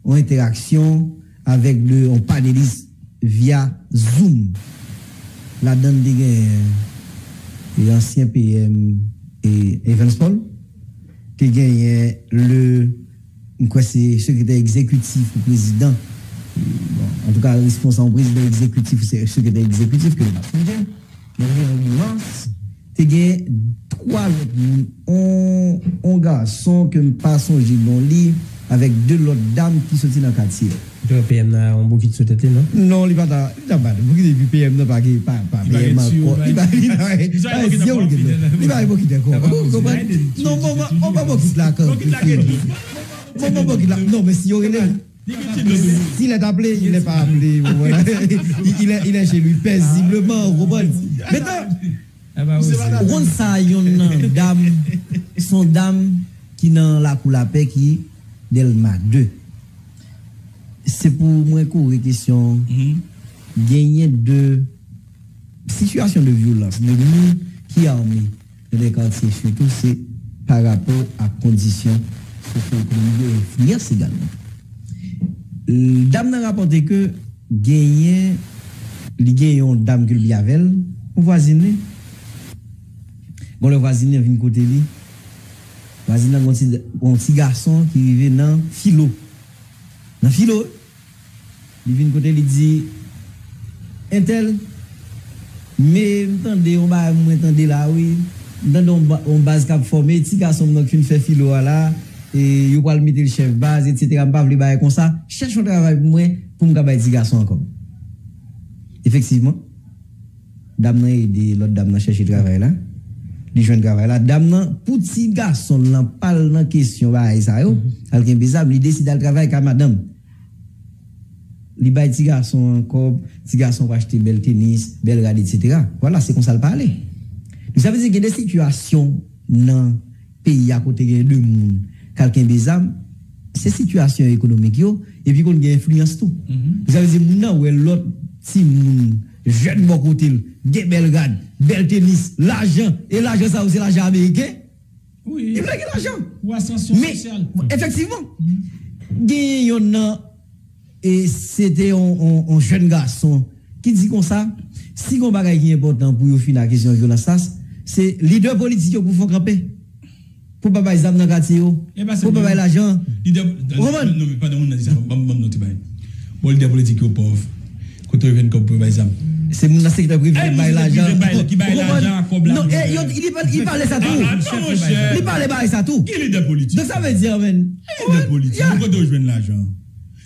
yon entèraksyon avèk de, yon panelis via Zoom. Ladan n te gen e ansyen P M e Evans Paul, te genyen le, m kwè se sekretè egzekitif ou prezidan, bon, antouka, responsab, prezidan egzekitif ou se-, sekretè egzekitif ke nou pa sonje. Nan wi mars, te gen twa lòt moun, on, on gason ke m pa sonje non li, avèk de lòt dam ki soti nan katye a. P M nan yon bokit sou tèt li, non? Non, li pa ta, li ta bat bokit, epi P M nan pa gen, pa, pa P M ankò. Li pa, li pa, li pa, li pa gen bokit ankò. Ou konprann? Non, bon, bon, bon, bokit la ankò. Bon, bon, bokit la. Non, men si yo rele, si lè t aple, lè pa aple, ou konprann? Il est, il est chez lui, paisiblement, ou konprann? Mentnan, ou konn sa, yonn nan dam, se yon dam ki nan Lakou Lapè ki Dèlma de. Se pou mwen kore kesyon, genyen de sitiyasyon de vyolans, de moun ki ame nan de katye, sitou se pa rapò ak kondisyon sosyo-ekonomik yo, enfliyans egalman. Dam nan rapòte ke genyen, li gen yon dam ke l byen avè l, yon vwazin li. Gon lè vwazin nan vin kote li. Vwazin nan gon ti, gon ti gason ki rive nan filo. Nan filo, li vin kote li di, entèl, men m tande yon bagay mwen tande la, wi. M tande yon ba-, yon baz k ap fòme, ti gason m nan k fin fè filo a la, e yo pral mete l chèf baz, etsetera. M pa vle bagay konsa. Chèche yon travay pou mwen, pou m ka bay ti gason an kòb. Efektivman, dam nan ede lòt dam nan chèche travay la. Li jwenn travay la. Dam nan, pou ti gason l lan pa l nan kesyon bagay sa yo, al kenbe zam, li deside al travay kay madanm. Li bay ti gason an kòb, ti gason pou achte bèl tenis, bèl rad, etsetera. Vwala, se konsa l pale. Donk, sa vle di gen de sitiyasyon nan peyi a kote gen de moun k al kenbe zam, se sitiyasyon ekonomik yo, epi konn gen enfliyans tou. Sa vle di moun nan wè lòt timoun, jèn bò kote l, gen bèl rad, bèl tenis, lajan, e lajan sa yo se lajan ameriken, li vle gen lajan. Men, efektivman, gen yonn nan, e se te yon, yon, yon jèn gason ki di konsa, si gon bagay ki enpòtan pou yo fini ak kesyon vyolans la, se lidè politik yo pou fè kanpe. Pou pa bay zam nan katye yo. Pou pa bay lajan. Lidè, ou konprann? Non, men pandan moun nan di sa, ban m, ban m note bay. Bon, lidè politik yo pòv. Kote yo jwenn kòb pou yo bay zam? Se moun nan sektè prive ki bay lajan. Ki bay lajan, kòb la. Non, e, yo, li pa, li pale sa tou. Li pale bagay sa tou. Ki lidè politik? Donk, sa vle di, men, lidè politik, kote yo jwenn lajan?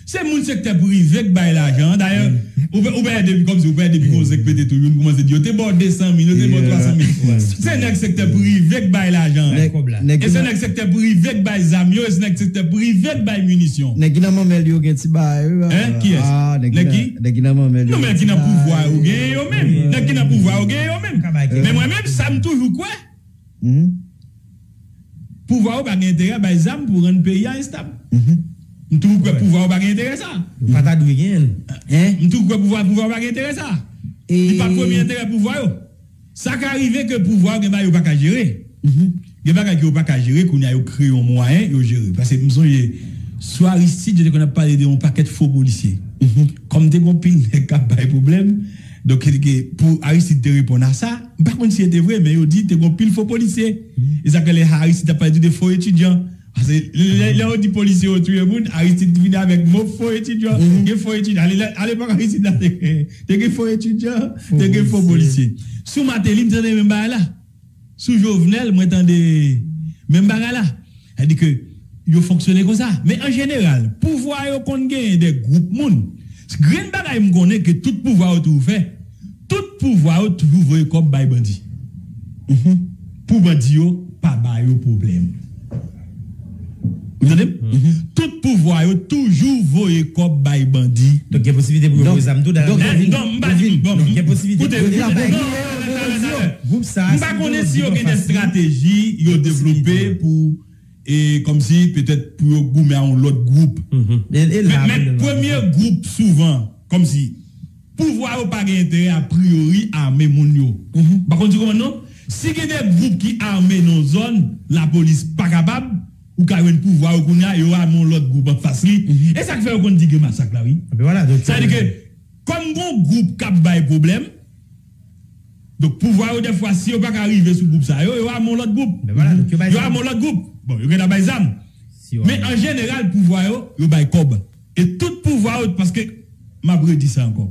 Se moun sektè prive k bay lajan an. Dayè, ou wè, ou wè depi, kòmsi ou wè depi gon zèk pete tou, youn kòmanse di, yo te ba w de san mil, yo te ba w twa san mil. Se nèg sektè prive k bay lajan an. E se nèg sektè prive k bay zam yo, e se nèg sektè prive k bay minisyon. Nèg ki nan manmèl yo gen ti bagay, wi. Hein? Kiyès? Nèg ki nan manmèl yo. Non, men nèg ki nan pouvwa yo genyen yo menm. Nèg ki nan pouvwa yo genyen yo menm. Men mwen menm, sa m toujou kwè. Pouvwa yo pa gen enterè bay zam pou rann peyi a enstab. M toujou kwè pouvwa yo pa gen enterè sa. Yo pa ta dwe genyen l. M toujou kwè pouvwa, pouvwa yo pa gen enterè sa. Li pa premye enterè pouvwa yo. Sa ka rive ke pouvwa yo gen bagay yo pa ka jere. Gen bagay ke yo pa ka jere, kounye a yo kreye yon mwayen, yo jere. Paske m sonje, sou Aristide, yo te konn ap pale de yon pakèt fo polisye. Kòm te gen yon pil nèg k ap bay pwoblèm, donk, pou Aristide te reponn a sa, m pa konn si se te vre, men yo di te gen pil fo polisye. E sa k fè lè Aristide t ap pale tou de fo etidyan. Paske lè, lè yo di polisye yo touye moun, Aristide vini avèk mo fo etidyan. Gen fo etidyan. Ale, alepòk Aristide la te gen, te gen fo etidyan, te gen fo polisye. Sou Martelly, m tande menm bagay la. Sou Jovenel, mwen tande menm bagay la. Sa di ke Yo fonksyone konsa. Men an jeneral, pouvwa yo konn genyen de gwoup moun. Grenn bagay m konnen ke tout pouvwa yo toujou fè, tout pouvwa yo toujou voye kòb bay bandi. Pou bandi yo pa ba yo pwoblèm. Ou tande m? Tout pouvwa yo toujou voye kòb bay bandi. Donk gen posiblite pou yo voye zam tou, dayè. Donk, non, m pa di, bon, koute, koute, non, non, non, non, non, non. M pa konnen si yo gen de estrateji yo devlope pou e kòmsi petèt pou yo goumen a yon lòt gwoup. Men, men premye gwoup souvan, kòmsi pouvwa yo pa gen enterè apriyori ame moun yo. M pa konn si w konprann non. Si gen de gwoup ki ame nan yon zòn, lapolis pa kapab, ou ka jwenn pouvwa yo kounye a, yo ame yon lòt gwoup anfas li. E sa k fè yo konn di gen masak la, wi. Sa vle di ke, kòm gon gwoup k ap bay pwoblèm, donk, pouvwa yo, dèfwa, si yo pa ka rive sou gwoup sa yo, yo ame yon lòt gwoup. Yo ame yon lòt gwoup. Bon, yo gentan bay zam. Men an jeneral, pouvwa yo, yo bay kòb. E tout pouvwa yo, paske, m ap redi sa ankò.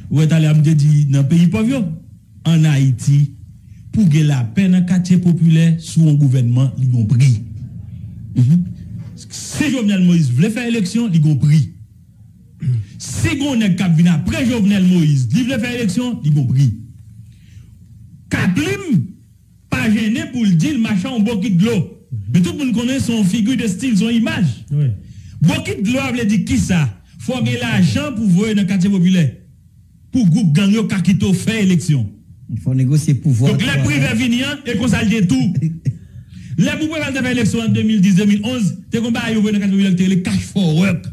Ou wè, talè a, m te di, nan peyi pòv yo, ann Ayiti, pou gen lapè nan katye popilè, sou yon gouvènman, li gon pri. Si Jovenel Moïse vle fè eleksyon, li gon pri. Si gon nèg k ap vin apre Jovenel Moïse, li vle fè eleksyon, li gon pri. Kaplim pa jennen pou l di l mache yon bokit dlo. Men tout moun konnen se yon figi de stil, se yon imaj. Bokit dlo a vle di kisa? Fò w gen lajan pou voye nan katye popilè. Pou gwoup gang yo ka kite w fè eleksyon. Fò w negosye pouvwa. Donk, lè Privè vini an, e konsa l te tou. Lè pou Preval te fè eleksyon an de mil dis, de mil onz, te gon bagay yo voye nan katye popilè ki te rele cash for work.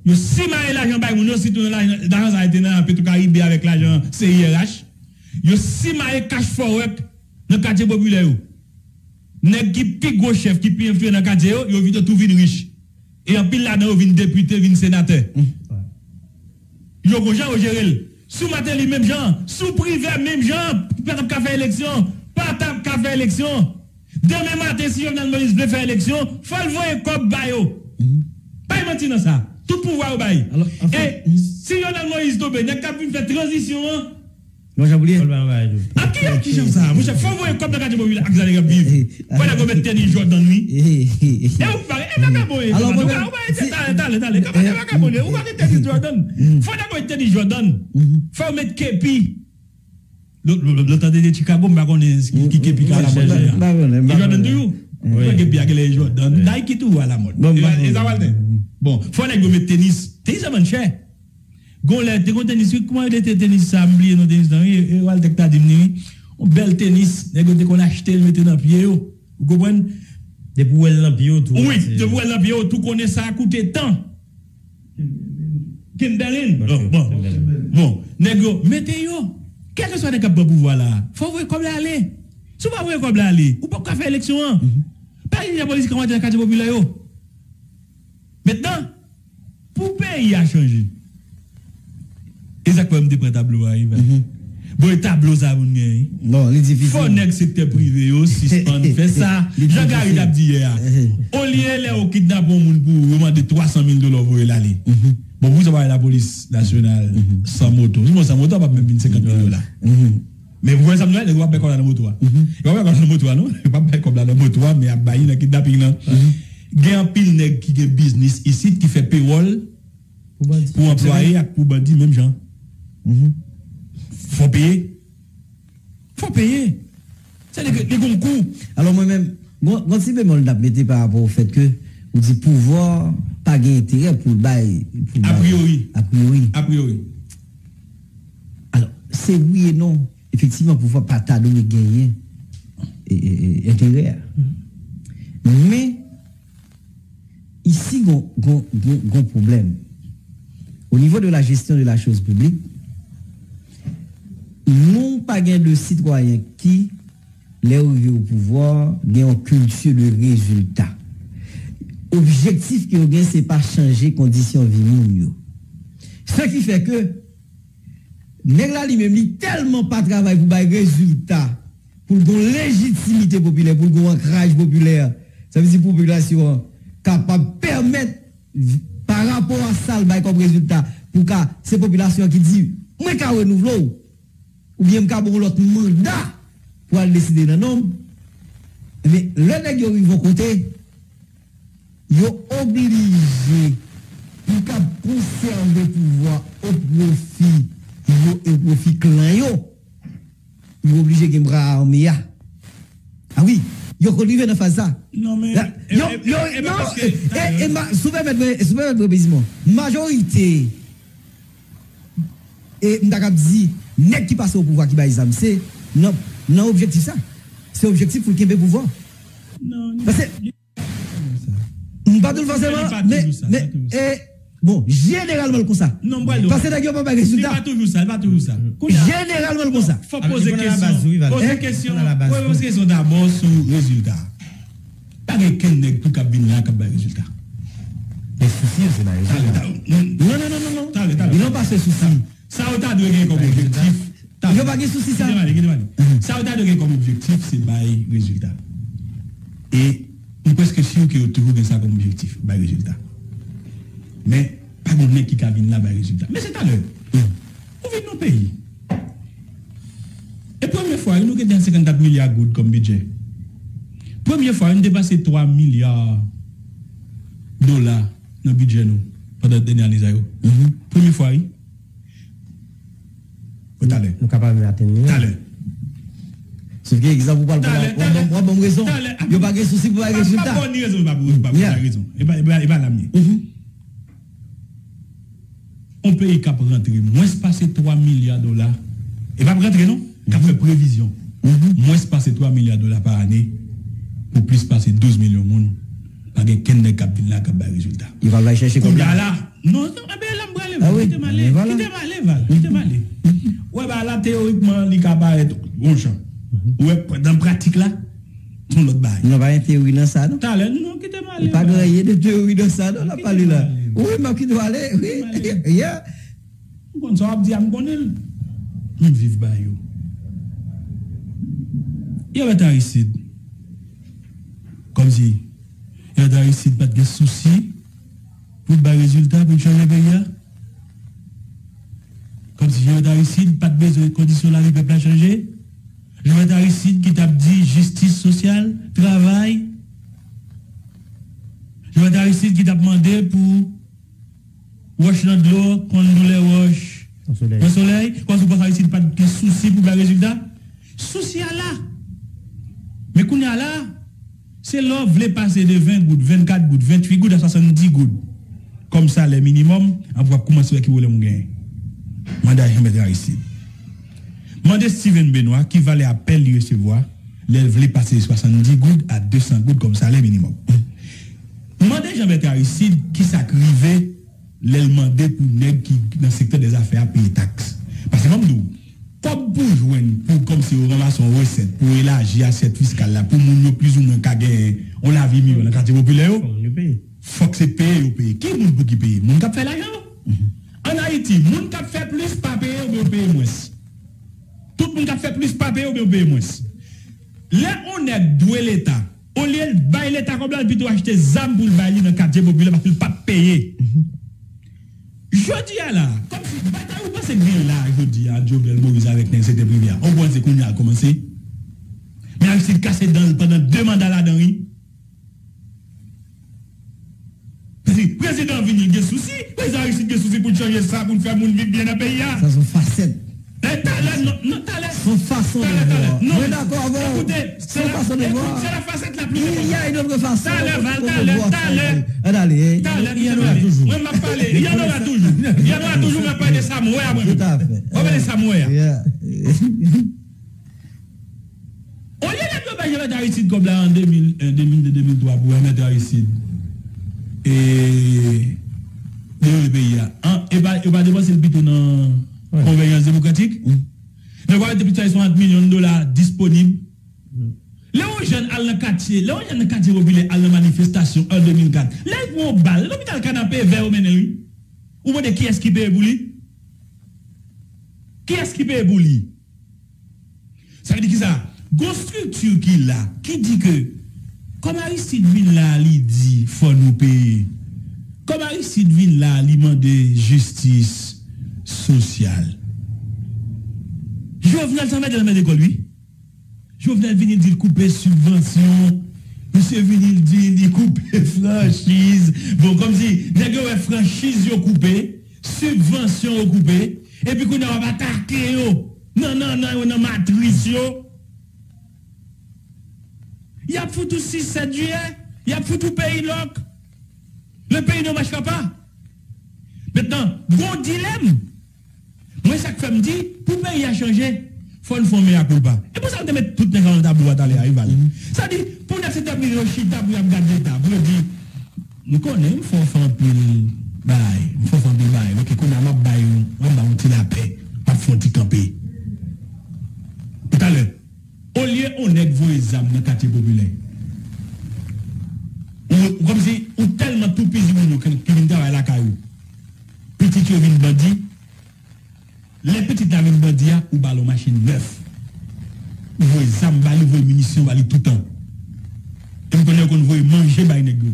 Yo simaye lajan bay moun yo, sitou nan lajan, lajan sa a te nan Petwokaribe avèk lajan C I R H. Yo simaye cash for work nan katye popilè yo. Nèg ki pi gwo chèf, ki pi enfliyan nan katye yo, yo vin, yo tou vin rich. E anpil ladan yo vin depite, vin senatè. Yo gon jan yo jere l. Sou Martelly menm jan, sou Privè menm jan, pa t ap ka fè eleksyon, pa t ap ka fè eleksyon. Demen maten, si Jovenel Moïse vle fè eleksyon, fò l voye kòb ba yo. Pa gen manti nan sa. Tout pouvwa yo bay. E si Jovenel Moïse tonbe, nèg k ap vin fè tranzisyon an, Gon jan pou li ye? Ak ki, ak ki jan sa? Monchè, fò voye kòb nan katye popilè ak zale k ap viv. Fò nèg yo met tenis Jordan, wi. E ou pa, e vakabon, e talè, talè, talè, talè, e vakabon, ou pa gen tenis Jordan. Fò nèg yo met tenis Jordan. Fò yo met kepi. Lòt, lòt, lòt, lòt, de Chicago, m pa konnen ki, ki kepi ka alamòd jodi a. E Jordan toujou. Mwen kepi a genlè Jordan. Nike toujou alamòd. E sa, Walter. Bon, fò nèg yo met tenis. Tenis sa vann chè. Gon lè, te gon tenis, wi, kòman yo te, tenis sa, m bliye non tenis lan, wi, e Walter k ta di m li, wi. Yon bèl tenis, nèg yo te konn achte l, mete nan pye yo. Ou konprann? Depi w wè l nan pye w, tou. Wi, depi w wè l nan pye w, tou konnen sa koute tan. Kimberlin. Bon, bon. Bon, nèg yo, mete yo. Kèlkeswa nèg k ap pran pouvwa la, fò w voye kòb la ale. Si w pa voye kòb la ale, ou p ap ka fè eleksyon an. Pa gen lapolis ki ka antre nan katye popilè yo. Mentnan, pou peyi a chanje. E sa k fè m te pran tablo a, wi, men. Bon, e tablo sa moun gen, wi. Non, li difisil. Fò nèg sektè prive yo sispann fè sa. Jan Gary t ap di yè a. Olye lè yo kidnape yon moun pou yo mande twa san mil dola, voye l ale. Bon, pou sa pa lapolis nasyonal san moto. Si mwen san moto, a p ap menm vin senkant mil dola. Men pou wè sa m di w la, nèg yo p ap bay kòb la nan moto a. Yo p ap bay kòb la nan moto a, non. Yo p ap bay kòb la nan moto a, men y ap bay nan kidnaping nan. Gen anpil nèg ki gen biznis isit, ki fè pewòl pou anplwaye ak pou bandi menm jan. Fò peye. Fò peye. Sa vle di ke li gon kou. Alò, mwen menm, gon, gon ti bemòl n ap mete pa rapò o fèt ke ou di pouvwa pa gen enterè pou l bay, pou l bay. Apriyori. Apriyori. Apriyori. Alò, se wi e non. Efektivman, pouvwa pa ta dwe genyen, e, e, e, enterè a. Men, isi, gon, gon, gon, gon pwoblèm. Au niveau de la gestion de la chose publique, nou pa gen de sitwayen ki, lè yo rive o pouvwa, gen yon kilti de rezilta. Objektif ke yo gen, se pa chanje kondisyon vi moun yo. Sa ki fè ke nèg la li menm, li tèlman pa travay pou bay rezilta, pou l gon lejitimite popilè, pou l gon ankraj popilè. Sa vle di popilasyon an kapab pèmèt, pa rapò a sa l bay kòm rezilta, pou ka, se popilasyon an ki di, mwen ka renouvle w, oubyen m ka ba w lòt manda pou al deside nan non m. Ebyen, lè nèg yo rive yon kote, Yo oblije pou kab konsève pouvwa o pwofi yo e o pwofi klan yo. Yo oblije gen bra ame a. A wi, yo konn rive nan faz sa. Non, men, La- e- yo, e- yo, e- e pa non, paske- e- e- e ma- si w pèmèt mwen, si w pèmèt mwen, preziman, majorite, e m ta kab di, nèg ki pase o pouvwa ki bay zam, se nan, nan objektif sa. Se objektif pou l kenbe pouvwa. Non, li- Paske li- M pa di l fòseman, men, men, e, bon, jeneralman l konsa. Non, m pral di w. Paske nèg yo pa bay rezilta. Li pa toujou sa, li pa toujou sa. Kounye a, jeneralman l konsa. Fò poze kesyon, poze kesyon, poze kesyon dabò sou rezilta. Pa gen kenn nèg tou k ap vin la k ap bay rezilta. Men sousi yo se bay rezilta. Non, non, non, non, non. Talè, talè. Li nan pase sousi. Sa yo ta dwe gen kòm objektif. Yo pa gen sousi sa. Kite m ale, kite m ale. Sa yo ta dwe gen kòm objektif, se bay rezilta. E m prèske si ke yo toujou gen sa kòm objektif, bay rezilta. Men, pa gen nèg ki ka vin la bay rezilta. Men se talè. Ou vin nan peyi. E premye fwa, nou gen yon senkannkat milya goud kòm bidjè. Premye fwa, nou depase twa milya dola nan bidjè nou pandan dènye ane sa yo. Premye fwa, wi. Talè. Nou kapab atenn li. Talè. Sòf ke egzanp ou pral pran, w ap ban m rezon. Yo pa gen sousi pou bay rezilta. M ap ba w ni rezon, m ap ba w ni rezon. E pa, e pa, e pa la m ye. Yon peyi k ap rantre mwens pase twa milya dola, e p ap rantre non, k ap fè previzyon. Mwens pase twa milya dola pa ane pou plis pase douz milyon moun. Pa gen kenn nèg k ap vin la k ap bay rezilta. Yo pral bay chèche kòb la. Kounye a la, non, non, enben la m prale, kite m ale, kite m ale, Val, kite m ale. Ou wè, ba la, teyorikman, li ka parèt yon jan. Ou wè, nan pratik la, se yon lòt bagay. Non, pa gen teyori nan sa, non. Talè, non, kite m ale, Val. Pa gen anyen de teyori nan sa, non, n ap pale la. Wi, m ap kite w ale, wi. Yeah. M konn sa w ap di a, m konnen l. M viv ba yo. Yo mèt Aristide. Kòmsi, yo mèt Aristide pa t gen sousi pou l bay rezilta, pou l chanje peyi a. Kòmsi Jean Aristide pa t bezwen kondisyon lavi pèp la chanje. Jean Aristide ki t ap di jistis sosyal, travay. Jean Aristide ki t ap mande pou wòch nan dlo konn doulè wòch nan solèy. Kòmsi w panse Aristide pa t gen sousi pou bay rezilta? Sousi a la. Men kounye a la, se lè w vle pase de ven goud, vennkat goud, venntuit goud a swasanndis goud kòm salè minimòm, apre w ap kòmanse wè ki pwoblèm ou genyen. Mande a Jean Bertrand Aristide. Mande Steven Benoît ki valè apèl li resevwa lè l vle pase de swasanndis goud a desan goud kòm salè minimòm. Mande Jean Bertrand Aristide ki sa k rive lè l mande pou nèg ki nan sektè dèzafè a peye taks. Paske ban m di w, kòb pou jwenn pou kòmsi yo ranmase yon resèt, pou elaji asyèt fiskal la, pou moun yo plizoumwen ka gen yon lavi miyò nan katye popilè yo, fòk se peye yo peye. Ki moun pou ki peye? Moun k ap fè lajan yo. Ann Ayiti, moun k ap fè plis pa peye oubyen yo peye mwens? Tout moun k ap fè plis pa peye oubyen yo peye mwens? Lè yon nèg dwe Leta, olye l bay Leta kòb la, l pito achte zam pou l bay li nan katye popilè paske l p ap peye. Jodi a la, kòmsi batay ou panse k gen la jodi a ant Jovenel Moïse avèk nèg sektè prive a, ou panse kounye a l kòmanse? Men Aristide kase dan l pandan de manda ladan, wi. Paske prezidan vini, l gen sousi. Prezidan Aristide gen sousi pou l chanje sa, pou l fè moun viv byen nan peyi a. Sa se yon fasèt. E talè, non, non, talè. Se yon fason de vwa. Mwen dakò avè w. Ekoute, se yon fason de vwa. Ekoute, se la fasèt la pli enpòtan. Il y a une autre façon. Talè, Val, talè, talè. Ann ale. Talè, kite m ale. Mwen, m ap pale. Il y en aura toujours. Il y en aura toujours, mwen pale de sa m wè a mwen menm. Tout à fait. Mwen pale de sa m wè a. Yeah. Olye nèg yo bay Jean Bertrand Aristide kòb la an de mil en, de mil de, de mil twa pou Jean Bertrand Aristide e devlope peyi a. An, e pa, yo pa depanse l pito nan konvèjans demokratik? Nèg yo pa mete plis pase swasant milyon dola disponib? Lè yon jèn al nan katye, lè yon jèn nan katye popilè al nan manifestasyon an de mil kat, lè l pran yon bal, lopital Kanapevè yo mennen l, wi. Ou mande kiyès ki peye pou li? Kiyès ki peye pou li? Sa vle di kisa? Gon estrikti ki la, ki di ke, kòm Aristide vin la, li di, fò nou peye. Kòm Aristide vin la, li mande jistis sosyal. Jovenel, sa mèt, sa mèt lekòl, wi. Jovenel vini di l koupe sibvansyon Misye vini, l di li koupe franchiz. Bon, kòmsi nèg yo wè franchiz yo koupe, sibvansyon yo koupe, epi kounye a w ap atake yo nan nannan yo, nan matris yo. Y ap fout ou sis, sèt jiyè, y ap fout ou peyi lòk. Le pays ne marchera pas. Mentnan, gon dilèm. Mwen, sa k fè m di, pou peyi a chanje, fò n fè yon mea culpa. E pou sa, m te met tout nèg la nan tablo a talè a, wi, Val. Sa di, pou nèg sektè prive yo chita, pou y ap gade leta, pou yo di, m konnen m fè w fè anpil bagay, m fè w fè anpil bagay, oke, kounye a m ap ba w, m ap ba w yon ti lapè, m ap fè yon ti kanpe. Talè, olye yon nèg voye zam nan katye popilè, ou, ou kòmsi ou tèlman toupizi moun yo ki, ki vin travay lakay ou, pitit yo vin bandi. Lè pitit la vin bandi a, ou ba l yon machin nèf. Ou voye zam ba li, ou voye minisyon ba li toutan. E m konnen yo konn voye manje bay nèg yo.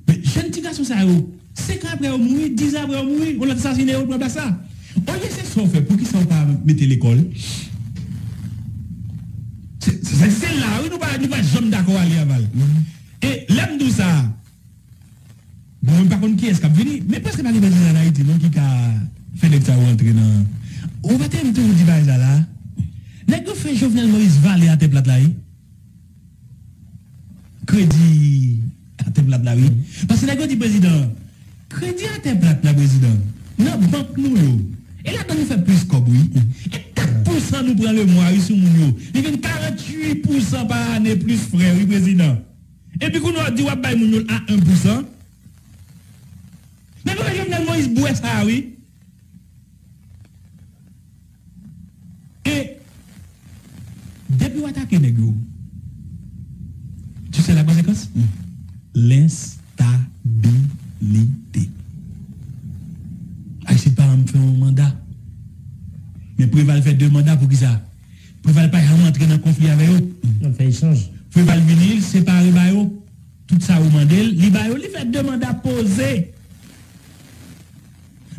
Men jèn ti gason sa yo, senk an apre yo mouri, diz an apre yo mouri, yon lòt asasinen yo, bla bla sa. Olye se sa w fè, poukisa w pa mete lekòl? Se, se, se la, wi, nou pa, nou pa janm dakò ale a Val. E lè m di w sa, bon, mwen pa konn kiyès k ap vini, men prèske pa gen prezidan ann Ayiti, non, ki ka fè nèg sa yo rantre nan. Ou pa te m toujou di bagay sa la? Nèg yo fè Jovenel Moïse vale atè plat la, wi. Kredi atè plat la, wi. Paske nèg yo di prezidan, kredi atè plat la, prezidan, nan bank nou yo. E ladan nou fè plis kòb, wi. E kat pousan nou pran lemwa, wi, sou moun yo. Li vin karanntuit pousan pa ane plis frè, wi, prezidan. Epi kounye a w di w ap bay moun yo a en pousan. Nèg yo fè Jovenel Moïse bwè sa, wi. E depi w atake nèg yo, tu sais la conséquence? Lenstabilite. Ayisyen pa janm fè yon manda. Men Preval fè de manda, poukisa? Preval pa janm antre nan konfli avè yo. L ap fè echanj. Preval vini, l separe ba yo. Tout sa yo mande l, li ba yo, li fè de manda poze.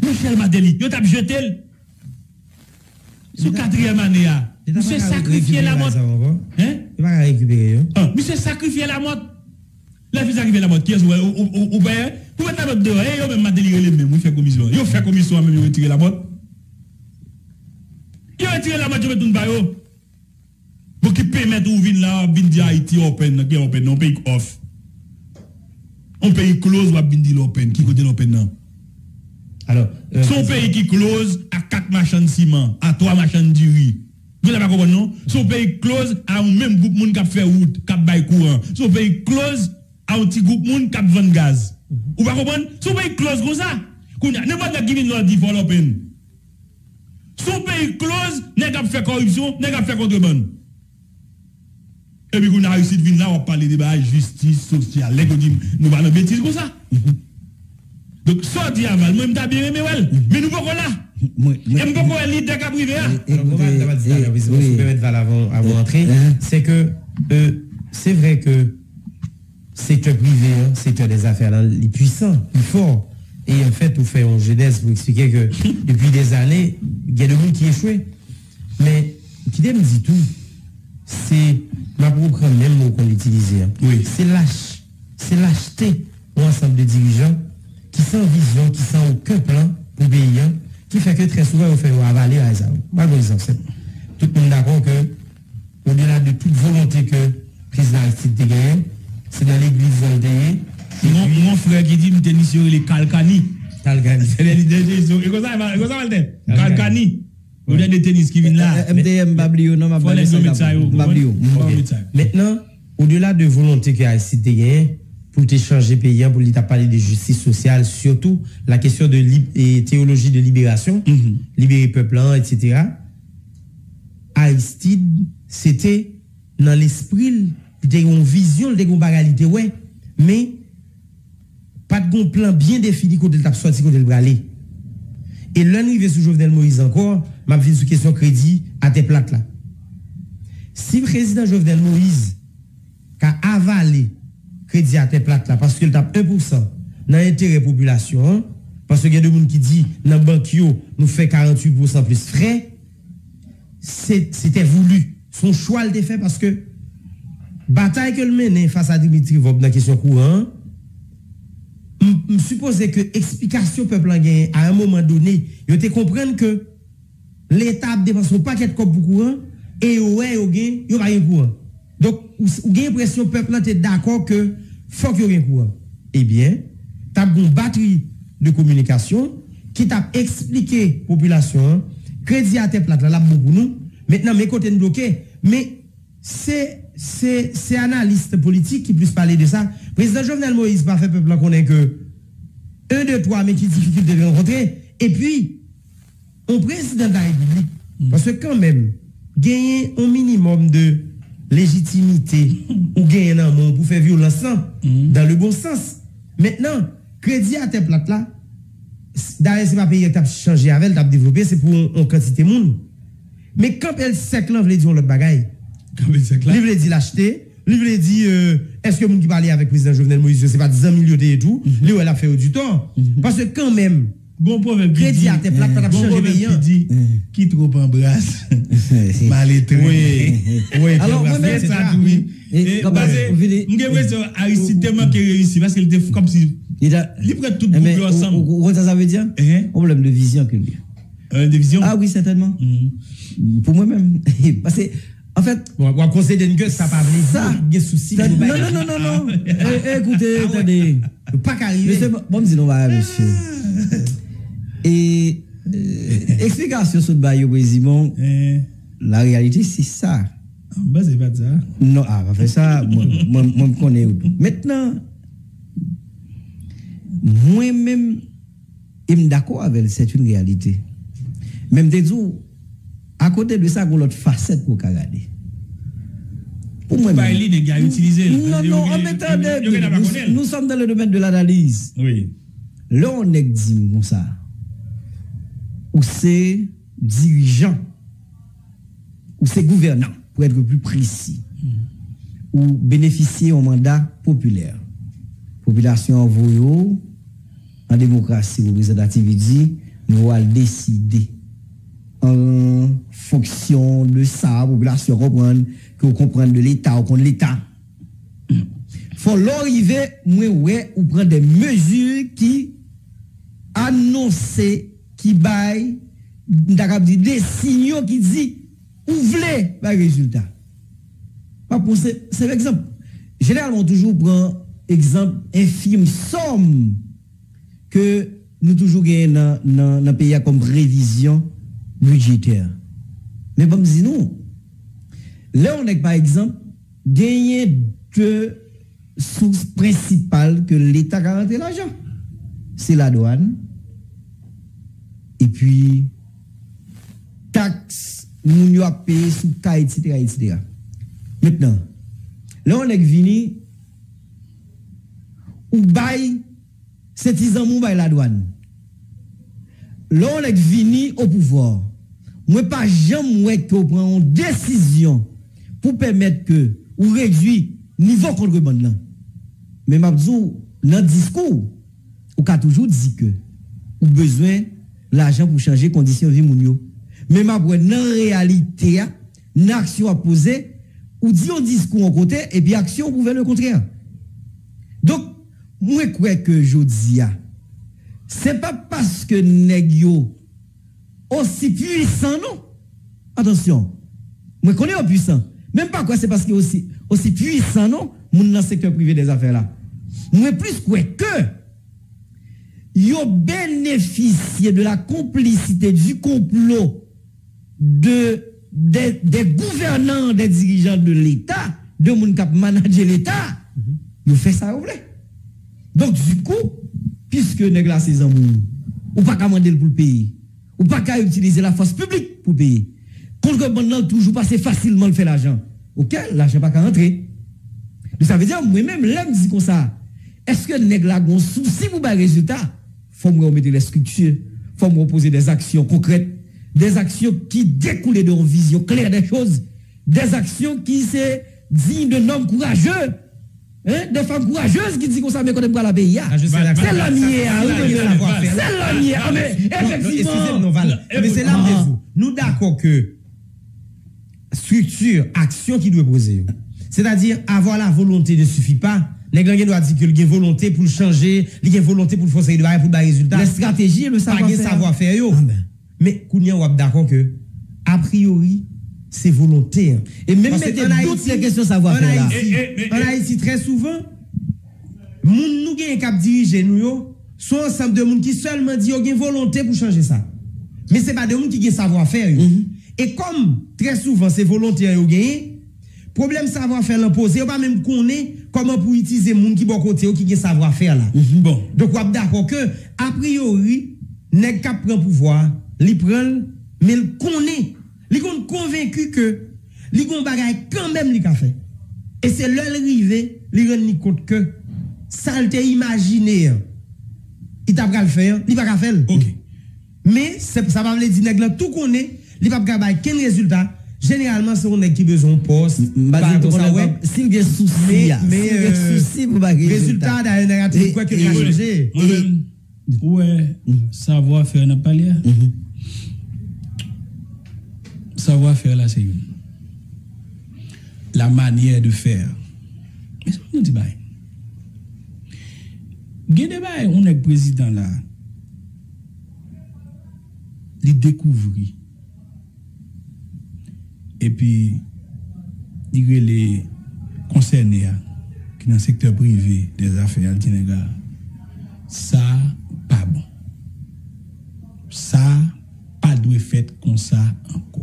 Michel Martelly, yo t ap jete l sou katriyèm ane a. Misye sakrifye lamòt. Hein? Yo pa ka rekipere yo. Ah, misye sakrifye lamòt. Lè fin sakrifye lamòt, kiyès ou wè? Ou, ou, ou, ou wè? Pou met lamòt deyò, e yo menm Martelly rele menm, wi, fè komisyon. Yo fè komisyon an menm, yo retire lamòt. Yo retire lamòt, yo met moun ba yo. Bon, ki pèmèt ou vin la, w ap vin di Ayiti open, nan ki open, nan yon peyi k off. Yon peyi close, w ap vin di l open. Ki kote l open nan? Alò, euh, se yon peyi ki close a kat machann siman, a twa machann diri. Ou pa konprann, non? Se yon peyi close a yon menm gwoup moun k ap fè wout, k ap bay kouran. Se yon peyi close a yon ti gwoup moun k ap vann gaz. Ou pa konprann? Se yon peyi close konsa. Kounye a, nenpòt nèg ki vin la, w di fò l open. Se yon peyi close, nèg ap fè kòripsyon, nèg ap fè kontrebann. Epi kounye a Aristide vin la, w ap pale de bagay jistis sosyal. Nèg yo di, nou pa nan betiz konsa. Donk, sa w di a Val, mwen, m ta byen renmen wè l. Men nou poko la. E m poko wè lidè k ap rive a. Alò, mwen pa t ap di talè, wi, si w pèmèt Val avan, avan w antre, se ke, euh, se vre ke sektè prive an, sektè dèzafè la, li pwisan, li fò. E anfèt, ou fè yon jenèz pou eksplike ke depi dèzane, gen de moun ki echwe. Men, kite m di tou, se, m ap reprann menm mo w konn itilize an. Wi. Se lach, se lachte yon ansanm de dirijan ki san vizyon, ki san okenn plan pou peyi an, ki fè ke trè souvan yo fè yo avale bagay sa yo. M ba nou egzanp senp. Tout moun dakò ke odela de tout volonte ke prezidan Aristide te genyen, se nan legliz lan l te ye. Mon, mon frè ki di m tenis yo rele Kalkani. Kalkani. Se lè li te, e konsa, e konsa, Walter? Kalkani. Ou gen de tenis ki vin la. M T M, m pa bliye w, non, m ap ba nou sa. M pa bliye w. Mentnan, odela de volonte ke Aristide te genyen pou l te chanje peyi an, pou li t ap pale de jistis sosyal, sitou la kesyon de lib-, e, teyoloji de liberasyon, libere pèp lan, etsetera. Aristide, se te nan lespri l, li te gen yon vizyon, li te gen yon bagay li te wè, men pa t gen yon plan byen defini kote l t ap sòti, kote l prale. E lè n rive sou Jovenel Moïse ankò, m ap vin sou kesyon kredi atè plat la. Si prezidan Jovenel Moïse ka avale kredi atè plat la, paske l t ap en pousan nan enterè popilasyon an, paske gen de moun ki di, nan bank yo, nou fè karanntuit pousan plis frè, se, se te voulu. Se yon chwa l te fè paske Batay ke l mennen fas a Dimitri Vorbe nan kesyon kouran an, m, m sipoze ke eksplikasyon pèp lan genyen a yon moman done, yo te konprann ke Leta ap depanse yon pakèt kòb pou kouran, e yo wè yo gen, yo pa gen kouran. Donk, ou, ou gen enpresyon pèp lan te dakò ke fòk yo gen kouran. Ebyen, t ap gen yon batri de kominikasyon ki t ap eksplike popilasyon an, kredi atè plat la, l ap bon pou nou. Mentnan, men kote n bloke, men se, se, se analis politik ki plis pale de sa. Prezidan Jovenel Moïse pa fè pèp lan konnen ke en, de, twa, men ki difikilte l rankontre. Epi, yon prezidan de la repiblik, paske kanmenm, genyen yon minimòm de lejitimite ou genyen nan men w pou fè vyolans lan, dans le bon sens. Mentnan, kredi atè plat la, dayè, se pa peyi a k t ap chanje avè l, t ap devlope, se pou yon, yon kantite moun. Men kanpe l sèk lan vle di yon lòt bagay. Kanpe l sèk la. Li vle di l achte, li vle di, euh, èske moun ki pale avèk prezidan Jovenel Moïse yo, se pa t zanmi l yo te ye tou, li wè l ap fè yo di tò. Paske kanmenm, Gon pwovèb ki kredi di, atè plat pa t ap gon chanje pwovèb peyi ki an. Di, ki twòp anbras, mal etrennen. Wi, wi, alò, mwen menm, se sa tou, wi. E, e, kanpe, paske vini, m gen enpresyon Aristide te manke reyisi, paske li te f-, kòmsi, li ta, li pran tout gwoup yo ansanm. Ou, ou, ou konn sa sa vle di a? Yon pwoblèm de vizyon ke li. Yon pwoblèm de vizyon? Ah wi, sètènman. Pou mwen menm. Paske, anfèt, w ap, w ap konsede n ke sa pa vle di gen sousi pou bay. Non, non, non, non, non. E, e, ekoute, tande. Yo pa ka rive. Mesye, bon, bon, m di nou bagay, mesye. E, e, eksplikasyon sot bay yo, Prezimon, la réalité, c'est ça. M panse pa t sa. Non, a, pa fè sa. Mwen, mwen, mwen, m konnen yo tou. Mentnan, mwen menm, e m dakò avè l, c'est une réalité. Men m te di w, akote de sa, gon lòt fasèt pou w ka gade. Pou mwen menm. Bay li, nèg yo itilize l. Non, non, an metan de, nous, nous sommes dans le domaine de l'analyse. Wi. Lè yon nèg di m konsa, ou se dirijan, ou se gouvènan, pour être plus précis, ou benefisye yon manda popilè. Popilasyon an voye w an demokrasi reprezantatif, li di, nou al deside an fonksyon de sa popilasyon konprann, ke w konprann de Leta, ou konn Leta. Fò lè w rive, mwen wè ou pran de mezi ki anonse, ki bay, m ta kab di, de siy ki di, ou vle bay rezilta. M ap pran se, se egzanp. Jeneralman, ou toujou pran egzanp enfim sòm ke nou toujou genyen nan, nan, nan peyi a kòm previzyon bidjetè. Men ban m di nou, lè yon nèg, pa egzanp, genyen de sous prensipal ke Leta ka rantre lajan. Se ladwàn, epi taks moun yo ap peye sou kay, etsetera, etsetera. Mentnan, lè yon nèg vini, ou bay, se ti zanmi w bay ladwàn. Lè yon nèg vini o pouvwa, mwen pa janm wè ke w pran yon desizyon pou pèmèt ke ou redui nivo kontrebann lan. Men m ap di w, nan diskou w, ou ka toujou di ke ou bezwen lajan pou chanje kondisyon vi moun yo. Men m ap wè nan reyalite a, nan aksyon w ap poze, ou di yon diskou yon kote, epi aksyon w pwouve le kontrè. Donk, mwen kwè ke jodi a, se pa paske nèg yo osi pwisan, non. Atansyon, mwen konnen yo pwisan, men m pa kwè se paske osi, osi pwisan, non, moun nan sektè prive dèzafè la. Mwen plis kwè ke yo benefisye de la complicité, du complot de, de, de gouvènan, de dirijan de Leta, de moun k ap manadje Leta, yo fè sa yo vle. Donk, dikou, piske nèg la se zanmi w, ou pa ka mande l pou l peye. Ou pa ka itilize lafòs piblik pou peye. Kontrebann nan toujou pase fasilman, l fè lajan. Oke, lajan pa ka rantre. Donk, sa vle di, mwen menm, lè m di konsa, èske nèg la gon sousi pou bay rezilta? Fò m wè w mete lè strikti, fò m wè w poze dè aksyon konkrèt, dè aksyon ki dekoule de yon vizyon klè dè choz, dè aksyon ki se digne d'un homme courageux, hein, de fanm kourajez ki di konsa, men kote m pral a peyi a. Se la m ye a, wi, mesye. Se la m ye a, men efektivman. Eskize m non, Val. Men se la m te di w. Nou dakò ke estrikti, aksyon ki dwe poze yo, Sètadi, avoir la volonté ne suffit pas. Nèg lan gen dwa di ke l gen volonte pou l chanje, li gen volonte pou l fè yon seri de bagay pou l bay rezilta. Les stratégies et le savoir-faire. Pa gen savwafè yo. Men kounye a w ap dakò ke, a priori, se volonte an. E menm mete dout nan kesyon savwafè la. An Ayiti, trè souvan, moun nou genyen k ap dirije nou yo, se yon ansanm de moun ki sèlman di yo gen volonte pou chanje sa. Men se pa de moun ki gen savwafè yo. E kòm, trè souvan, se volonte an yo genyen, pwoblèm savwafè lan poze, yo pa menm konnen kòman pou itilize moun ki bò kote yo ki gen savwafè la. Bon. Donk, w ap dakò ke, a priori, nèg k ap pran pouvwa a, li pran l, men l konnen, li konn konvenki ke li gon bagay kanmenm li ka fè. E se lè l rive, li rann li kont ke sa l te imajine an, li ta pral fè an, li pa ka fè l. Men, se, sa pa vle di nèg lan tou konnen, li p ap ka bay kenn rezilta. Jeneralman, se yon nèg ki bezwen yon pòs, m pa di l tou konnen, si l gen sousi a, si l gen sousi pou bay rezilta. Rezilta, dayè, nèg la te kwè ke l ka chanje. Mwen menm, ou wè, savwafè n ap pale a? Savwafè la se youn. La manière de faire. Men se pa yon ti bagay. Gen de bagay, yon nèg prezidan la, li dekouvri. Epi, li rele konsène a, ki nan sektè prive dèzafè a, li di nèg la, sa pa bon. Sa pa dwe fèt konsa ankò.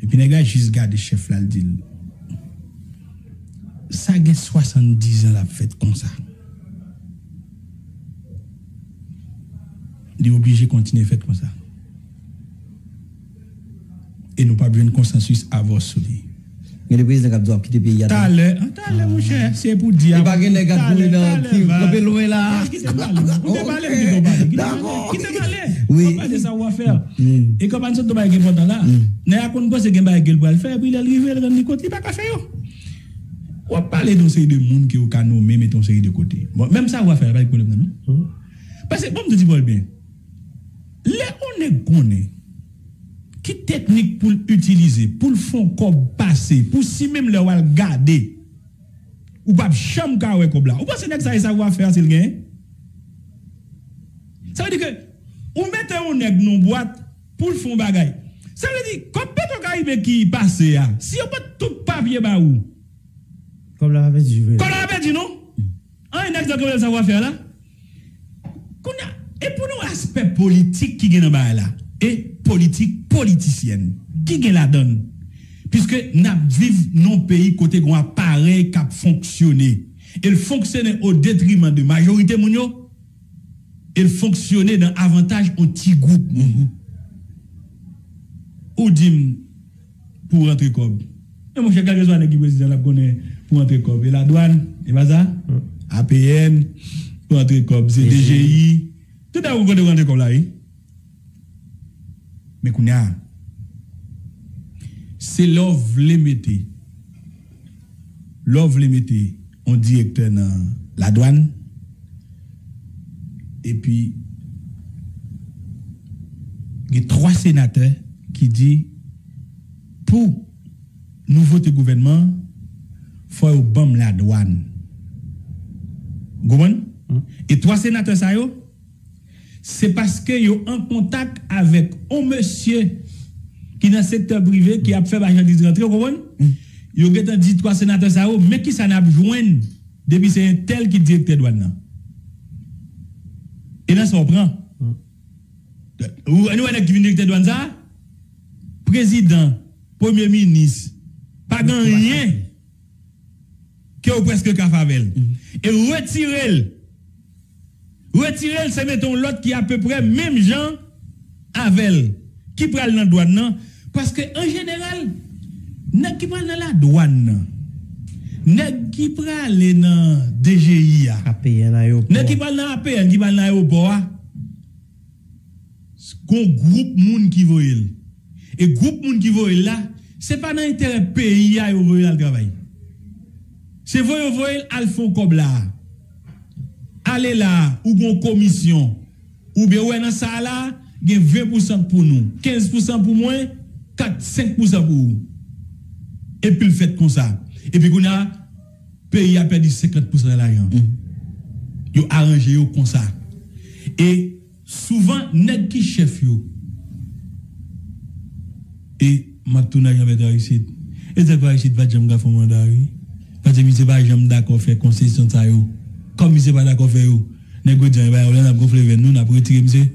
Epi nèg la jis gade chèf la, l di l, sa gen swasanndizan l ap fèt konsa. Li oblije kontinye fèt konsa. E nou p ap jwenn konsansis avè w sou li. Gen de prezidan k ap di w ap kite peyi a. Talè, talè, monchè, se pou di a. E pa gen nèg k ap kouri nan, ki kanpe lwen la. Kite m pale, kite m pale, kite m pale. Kite m pale. Kòm pa se sa w a fè. E kòm pa se yon bagay ki enpòtan la, nèg a konn panse gen bagay ke l pral fè, epi lè l rive, l rann li kont, li pa ka fè yo. W ap pale de yon seri de moun ke w ka nonmen, mete yon seri de kote. Bon, menm sa w a fè, pa gen pwoblèm nan, non. Paske, bon, m te di Paul byen. Lè yon nèg konnen ki teknik pou l itilize, pou l fè yon kòb pase, pou si menm lè w al gade, ou p ap janm ka wè kòb la. Ou panse nèg sa e savwafè a si l genyen? Sa vle di ke ou mete yon nèg nan yon bwat pou l fè yon bagay. Sa vle di, kòb Petwokaribe ki pase a, si yo pot tout papye ba ou, kòb la pa pèdi vre. Kòb la pa pèdi, non? Anyen nèg sa konn savwafè la. Kounye a, e pou nou aspè politik ki gen nan bagay la, e politik politisyèn ki gen ladan l. Piske n ap viv nan yon peyi kote gen yon aparèy k ap fonksyone. E l fonksyone o detriman de majorite moun yo, e l fonksyone nan avantaj yon ti gwoup moun. Ou di m, pou rantre kòb. Men monchè, kèlkeswa nèg ki prezidan, l ap konnen pou rantre kòb. E ladwàn, e pa sa? A P N, pou rantre kòb. Se D G I. Tout a ou konnen rantre kòb la, wi. Men kounye a, se lè w vle mete, lè w vle mete yon direktè nan ladwàn, epi gen twa senatè ki di, pou nou vote gouvènman an, fò yo ban m ladwàn. Ou konprann? E twa senatè sa yo, se paske yo an kontak avèk yon mesye ki nan sektè prive ki ap fè machandiz rantre, ou konprann? Yo gentan di twa senatè sa yo, men kisa n ap jwenn depi se entèl ki direktè dwàn nan. E nan sa w pran. Ou, nou wè nèg ki vin direktè dwàn sa? Prezidan, premye minis, pa gen anyen ke yo prèske ka fè avè l. E retire l. Retire l, se mete yon lòt ki apeprè menm jan avè l, ki pral nan dwàn nan. Paske, an jeneral, nèg ki pral nan ladwàn nan, nèg ki prale nan D G I a, nèg ki pral nan A P N, ki pral nan ayewopò a, gon gwoup moun ki voye l. E gwoup moun ki voye l la, se pa nan enterè peyi a yo voye l al travay. Se voye yo voye l al fè yon kòb la a. Ale la a, ou gon komisyon. Oubyen ou wè nan sa a la, gen ven pousan k pou nou, kenz pousan pou mwen, kat, senk pousan pou ou. Epi l fèt konsa. Epi kounye a, peyi a pèdi senkant pousan nan lajan. Yo aranje yo konsa. E souvan, nèg ki chèf yo, e m ap tounen ak Jean Bertrand Aristide. E nèg Aristide pa t janm ka fè yon manda, wi. Paske misye pa janm dakò fè konsesyon sa yo. Kòm misye pa dakò fè yo, nèg yo di, "Anben, n ap gonfle venn nou, n ap retire misye."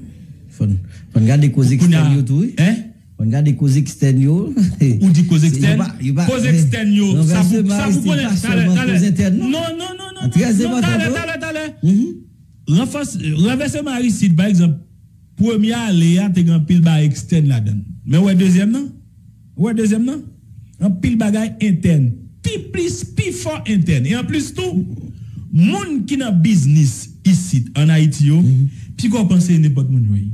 Fò n, fò n gade koz ekstèn yo tou, wi. Hein? Fò n gade koz ekstèn yo. Ou di koz ekstèn? Koz ekstèn yo, sa pou, sa pou konnen. Talè, talè. Non, non, non, non, non, talè, talè, talè. Ranfòs-, ranvèseman Aristide, pa egzanp, premye ale a te gen anpil bagay ekstèn ladan l. Men w wè dezyèm nan? Ou wè dezyèm nan? Anpil bagay entèn. Pi plis, pi fò entèn. E anplis tou, moun ki nan biznis isit, ann Ayiti yo, piko panse nenpòt moun yo ye.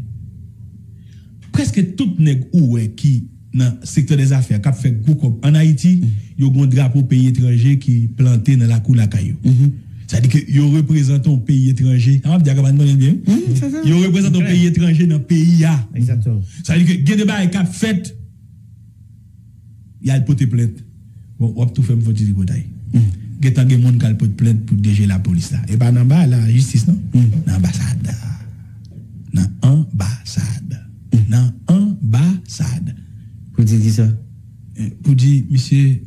Prèske tout nèg ou wè ki nan sektè dèzafè k ap fè gwo kòb ann Ayiti, yo gen yon drapo peyi etranje ki plante nan lakou lakay yo. Sa di ke yo reprezante yon peyi etranje. Sa m ap di a ka pa n konnen l byen. Yo reprezante yon peyi etranje nan peyi a. Sa di ke gen de bagay k ap fèt, y al pote plent. Bon, w ap tou fè m fè yon ti tripotay. Gentan gen moun k al pote plent pou D G lapolis la. E pa nan ba lajistis, non. Nan anbasad. Nan anbasad. Nan anbasad. Pou di kisa? Eh, pou di, misye,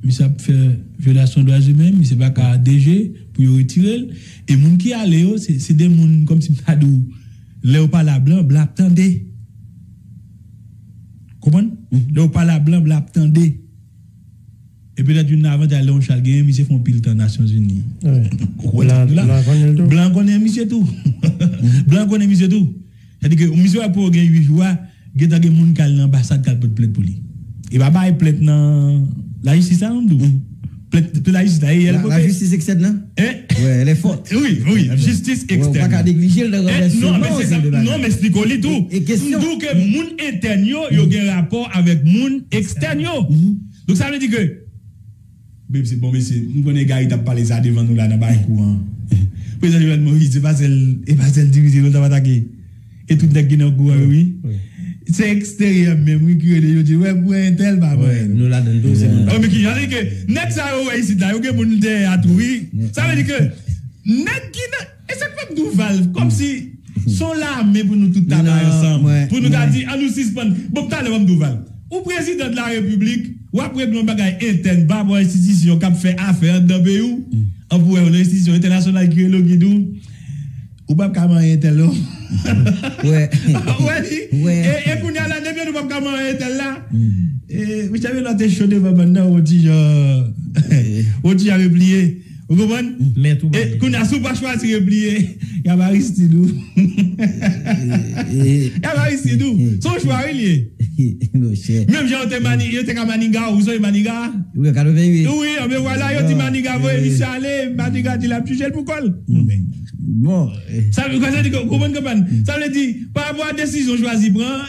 misye ap fè vyolasyon dwa imen, misye pa ka D G pou yo retire l. E moun ki ale yo, se, se de moun, kòmsi m ta di w, lè yo pale a blan, blan ap tande. Konprann? Lè yo pale a blan, blan ap tande. E petèt youn nan avantay Léon Charles genyen, misye fè yon pil tan Nasyonzini. Blan konnen misye tou. Blan konnen misye tou. Sa di ke misye wè pou yo gen uit jou a, gentan gen moun k al nan anbasad k al pote plent pou li. E pa bay plent nan lajistis la, non, m di w. Plent pou lajistis la, e yè l pote. Lajistis ekstèn nan? Hein? Wi, wi, jistis ekstèn. Ou pa ka neglije l nan ranvèsman. Non, men se sa, non, men esplike w li tou. M di w ke moun entèn yo, yo gen rapò avèk moun ekstèn yo. Donk, sa vle di ke, men se bon, mesye, m konnen Gary t ap pale sa devan nou la nan bagay kouran. Prezidan Jovenel Moïse, se pa sèl, e pa sèl dirijan yo t ap atake. E tout nèg ki nan kouran yo, wi. Se eksteryè menm, wi, ki rele yo, di, "Wè, pou entèl, pa mwen." Nou ladan l tou, se nou. Oh, men ki jan li ke nèg sa yo wè isit la, yo gen moun dèyè a tou, wi. Sa vle di ke nèg ki nan, e sa k fè m di w, Val, kòmsi se yon lame pou nou tout travay ansanm. Pou nou ta di, "An nou sispann." Bon, talè w ap di w, Val. Ou prezidan de la repiblik, w ap regle yon bagay entèn pa rapò a enstitisyon k ap fè afè anndan peyi w, an pou wè yon enstitisyon entènasyonal ki rele w ki di w, "Ou p ap ka manyen entèl non." Wè. Wè li. E, e kounye a la, depi nou p ap ka manyen entèl la, e, Michel Benoît te cho devan bann nan, yon ti jan, yon ti jan repliye. Ou konprann? Men tou. E kounye a, si w pa chwazi repliye, y ap Aristide ou. Y ap Aristide ou. Se yon chwa, wi, li ye. Menm jan yo te mani-, yo te ka maniga, ou sonje maniga? Wi, katreven uit. Wi, anben vwala, yo di maniga voye misye ale, maniga di l ap jije l pou kò l. Bon. Sa vle, sa vle di ke, ou konprann, konprann? Sa vle di, pa rapò a desizyon chwazi pran,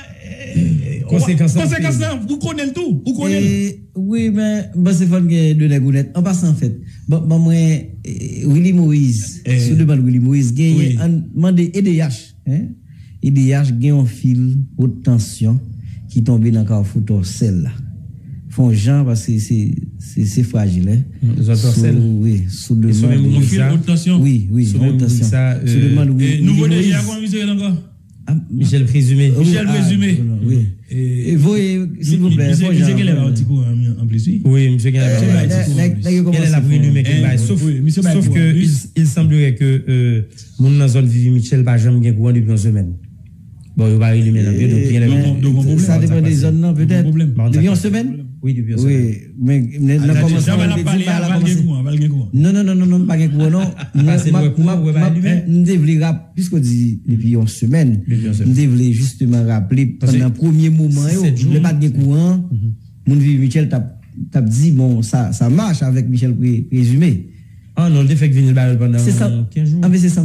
konsekans lan, konsekans lan, ou konnen l tou, ou konnen l. Wi, men m panse fò n gen de nèg onèt. An pasan, anfèt, ban, ban mwen, eh, Willy Moïse, sou demann Willy Moïse, genyen, ann mande E D H, hein? E D H gen yon fil wot tansyon ki tonbe nan kafou Tòsèl la. Fè yon jan, paske se, se, se frajil, hein? Zòn Tòsèl? Sou, wi, sou demann. Yon fil wot tansyon? Wi, wi, wot tansyon. Sou demann, wi. Nouvo D G a, kòman misye rele ankò? Michel Présumé. Michel Présumé. Wi. E voye, silvouplè, misye, misye genlè ba yon ti kouran an plis, wi. Wi, misye genlè ba yon ti kouran an plis. Genlè l ap relimen kèk bagay. Sof, sof ke il, il semblerait que, euh, moun nan zòn Vivi Mitchell pa janm gen kouran depi yon semèn. Bon, yo pa relimen nan pye, donk genlè gen, sa depann de zòn nan, petèt. Depi yon semèn? Wi, depi yon semèn. Men nan kòmansman, yo te di bagay la kòmanse. Non, non, non, non, non, pa gen kouran, non. M te vle rap, piske w di depi yon semèn, m te vle jisteman raple, pandan premye moman yo, lè pa t gen kouran, moun Vivi Mitchell t ap, t ap di, bon, sa, sa mache avèk Michel Présumé. Ah non, l te fèk vini ba yo pandan kenz jou.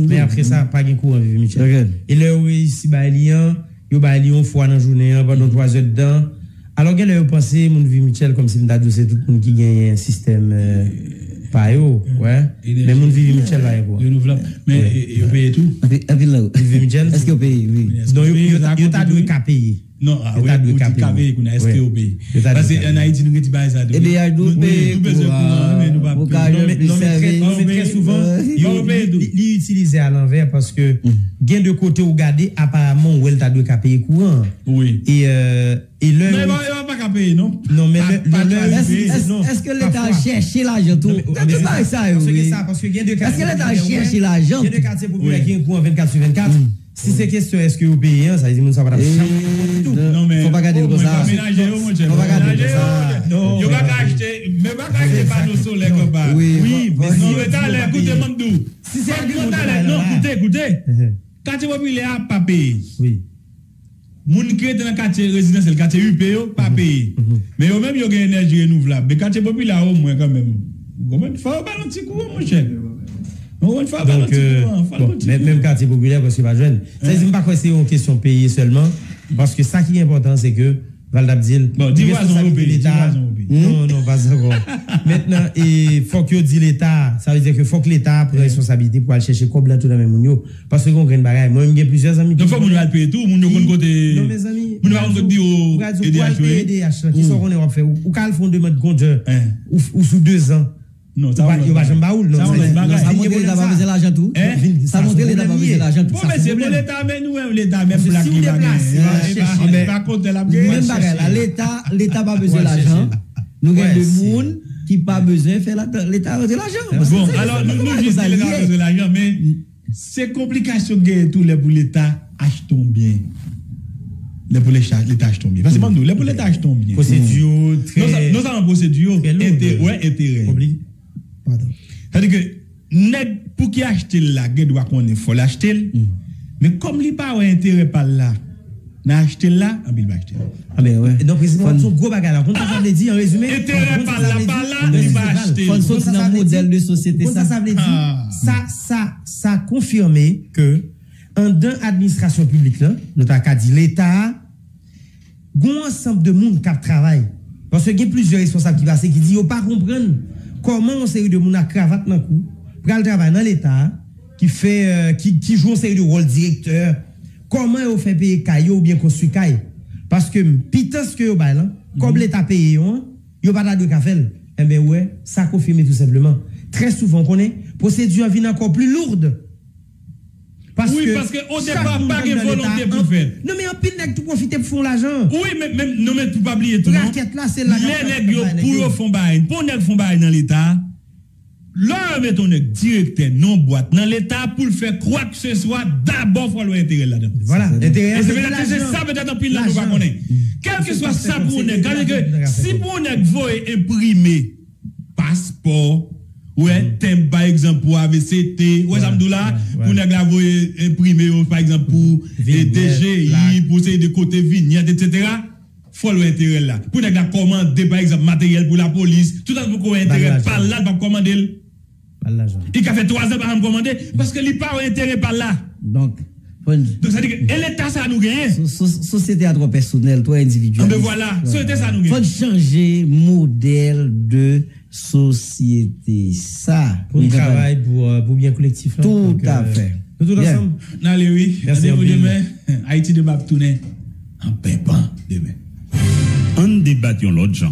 Men apre sa, pa gen kouran Vivi Mitchell. E lè yo reyisi bay li an, yo bay li yon fwa nan jounen an pandan twa zèdtan. Alò, genlè yo panse moun Vivi Mitchell, kòmsi m ta di w se tout moun ki genyen sistèm, euh, pa yo, wè. Men moun Vivi Mitchell pa gen kouran. Renouvlab. Men, e, e, yo peye tou? Anpil, anpil nan yo. Vivi Mitchell? Èske yo peye? Wi. Non, yo, yo, yo ta dwe ka peye. Non, ah, yo ta dwe ka peye. Kounye a, èske yo peye? Paske ann Ayiti, nou gen ti bagay sa tou. Ebyen, nou peye tou bezwen kouran, men nou pa peye. Non, men trè souvan, yo, li, li, li itilize alanvè paske gen de kote ou gade, aparaman, ou wè l ta dwe ka peye kouran. Wi. E, euh, e lè non, yo pa ka peye, non. Non, men lè, lè, èske Leta al chèche lajan tou? Tande bagay sa yo, wi. Èske Leta al chèche lajan tou? Gen de katye popilè ki gen kouran vennkat sou vennkat. Si se kesyon èske yo peye an, sa vle di moun sa pa t ap janm gen kont ditou. Non, men fò pa gade l konsa. Fò pa gade l konsa. Yo pa ka achte, men pa ka achte pano solè anba. Wi, wi, men si yo talè, koute m ap di w. Si se agriman talè, non, koute, koute. Katye popilè a pa peye. Wi. Moun ki rete nan katye rezidansyèl, katye U P yo, pa peye. Men yo menm, yo gen enèji renouvlab. Men katye popilè a, omwen, kanmenm, ou konprann? Fò yo ba l yon ti kouran, monchè. Ou konprann? Fò yo ba l yon ti kouran. Fò l yon ti kouran. Menm katye popilè, prèske pa jwenn. Sa vle di, m pa kwè se yon kesyon peye sèlman, paske sa ki enpòtan, se ke Val t ap di l, responsabilite Leta. Non, non, pa ankò. Mentnan, e, fòk yo di Leta, sa vle di ke fòk Leta pran responsabilite pou al chèche kòb la tou nan men moun yo. Paske gen yon grenn bagay. Mwen menm gen plizyè zanmi ki... Donk, fò moun yo al peye tou, moun yo konn kote, non, mezanmi, moun yo pa konn kote biwo E D H yo ye. Kisa w konnen w ap fè? Ou, ou ka al fè yon demann grandeur. Ou, ou sou dezan. Non, sa yo pa janm ba ou l, non. Sa montre Leta pa bezwen lajan tou. Sa montre Leta pa bezwen lajan tou. Bon, mesye, bon, Leta, men nou wè Leta, menm blak li pa gen. Se pa kòb la l ap gen. Menm bagay la, Leta, Leta pa bezwen lajan. Nou gen de moun ki pa bezwen fè Leta rantre lajan. Bon, alò, nou, nou jis di Leta pa bezwen lajan, men se konplikasyon k genyen tou lè pou Leta achte yon byen. Lè pou Leta achte yon byen. Paske, ban m di w, lè pou Leta achte yon byen. Pwosedi yo trè... Non sèlman pwosedi yo, enterè, enterè. Sa vle di ke nèg pou ki achte l la gen dwa konnen fò l achte l, men kòm li pa wè enterè pa l la nan achte l la, anpil pa achte l. Donk, prezidan, se yon gwo bagay la. Ou konn sa sa vle di, an rezime? Enterè pa l la, pa la, li pa achte l. Fò n soti nan modèl de sosyete sa. Ou konn sa sa vle di? Sa, sa, sa konfime ke anndan administrasyon piblik la, nou ta ka di Leta a, gen yon ansanm de moun k ap travay. Paske gen plizyè responsab ki pase ki di yo pa konprann kòman yon seri de moun ak kravat nan kou pral travay nan Leta a, ki fè, euh, ki, ki jwe yon seri de wòl direktè, kòman yo fè peye kay yo oubyen konstwi kay. Paske pitans ke yo bay lan, kòb Leta peye yo an, yo pa ta dwe ka fè l. Enben, ou wè, sa konfime tou senpleman. Trè souvan, ou konnen, pwosedi an vin ankò pli lourd. Wi, paske o depa pa gen volonte pou l fè l. Non, men anpil nèg tou pwofite pou fè yon lajan. Wi, men, men, non, men tou pa bliye tou, non. Rakèt la, se la lè nèg yo, pou yo fè yon bagay, pou yon nèg fè yon bagay nan Leta, lè yo mete yon nèg direktè nan yon bwat nan Leta pou l fè kwakseswa, dabò fò l wè enterè l ladan. Vwala, enterè an se lajan. E se petèt, se sa petèt anpil nan nou pa konnen. Kèlkeswa sa pou yon nèg, gade ke si pou yon nèg voye enprime paspò, ou wè, tenb, pa egzanp, pou A V C T, ou wè sa m di w la, pou nèg la voye enprime yo, pa egzanp, pou, eh, D G I, pou seri de kote, vinyèt, etsetera, fò l wè enterè l la. Pou nèg la kòmande, pa egzanp, materyèl pou lapolis, toutan l poko wè enterè pa l la, l p ap kòmande l. Li ka fè twazan pa janm kòmande, paske li pa wè enterè pa l la. Donk, Donk, sa di ke, e Leta sa nou genyen? So-, so-, sosyete a twò pèsonèl, twò endividyalist. Anben vwala, sosyete sa nou genyen. Fò n chanje modèl de sosyete sa. Pou n travay pou, euh, pou byen kolektif la. Tout à fait. Nou tout ansanm? N ale wi. Randevou demen. Ayiti Dema ap tounen an penpan demen. Ann debat yon lòt jan.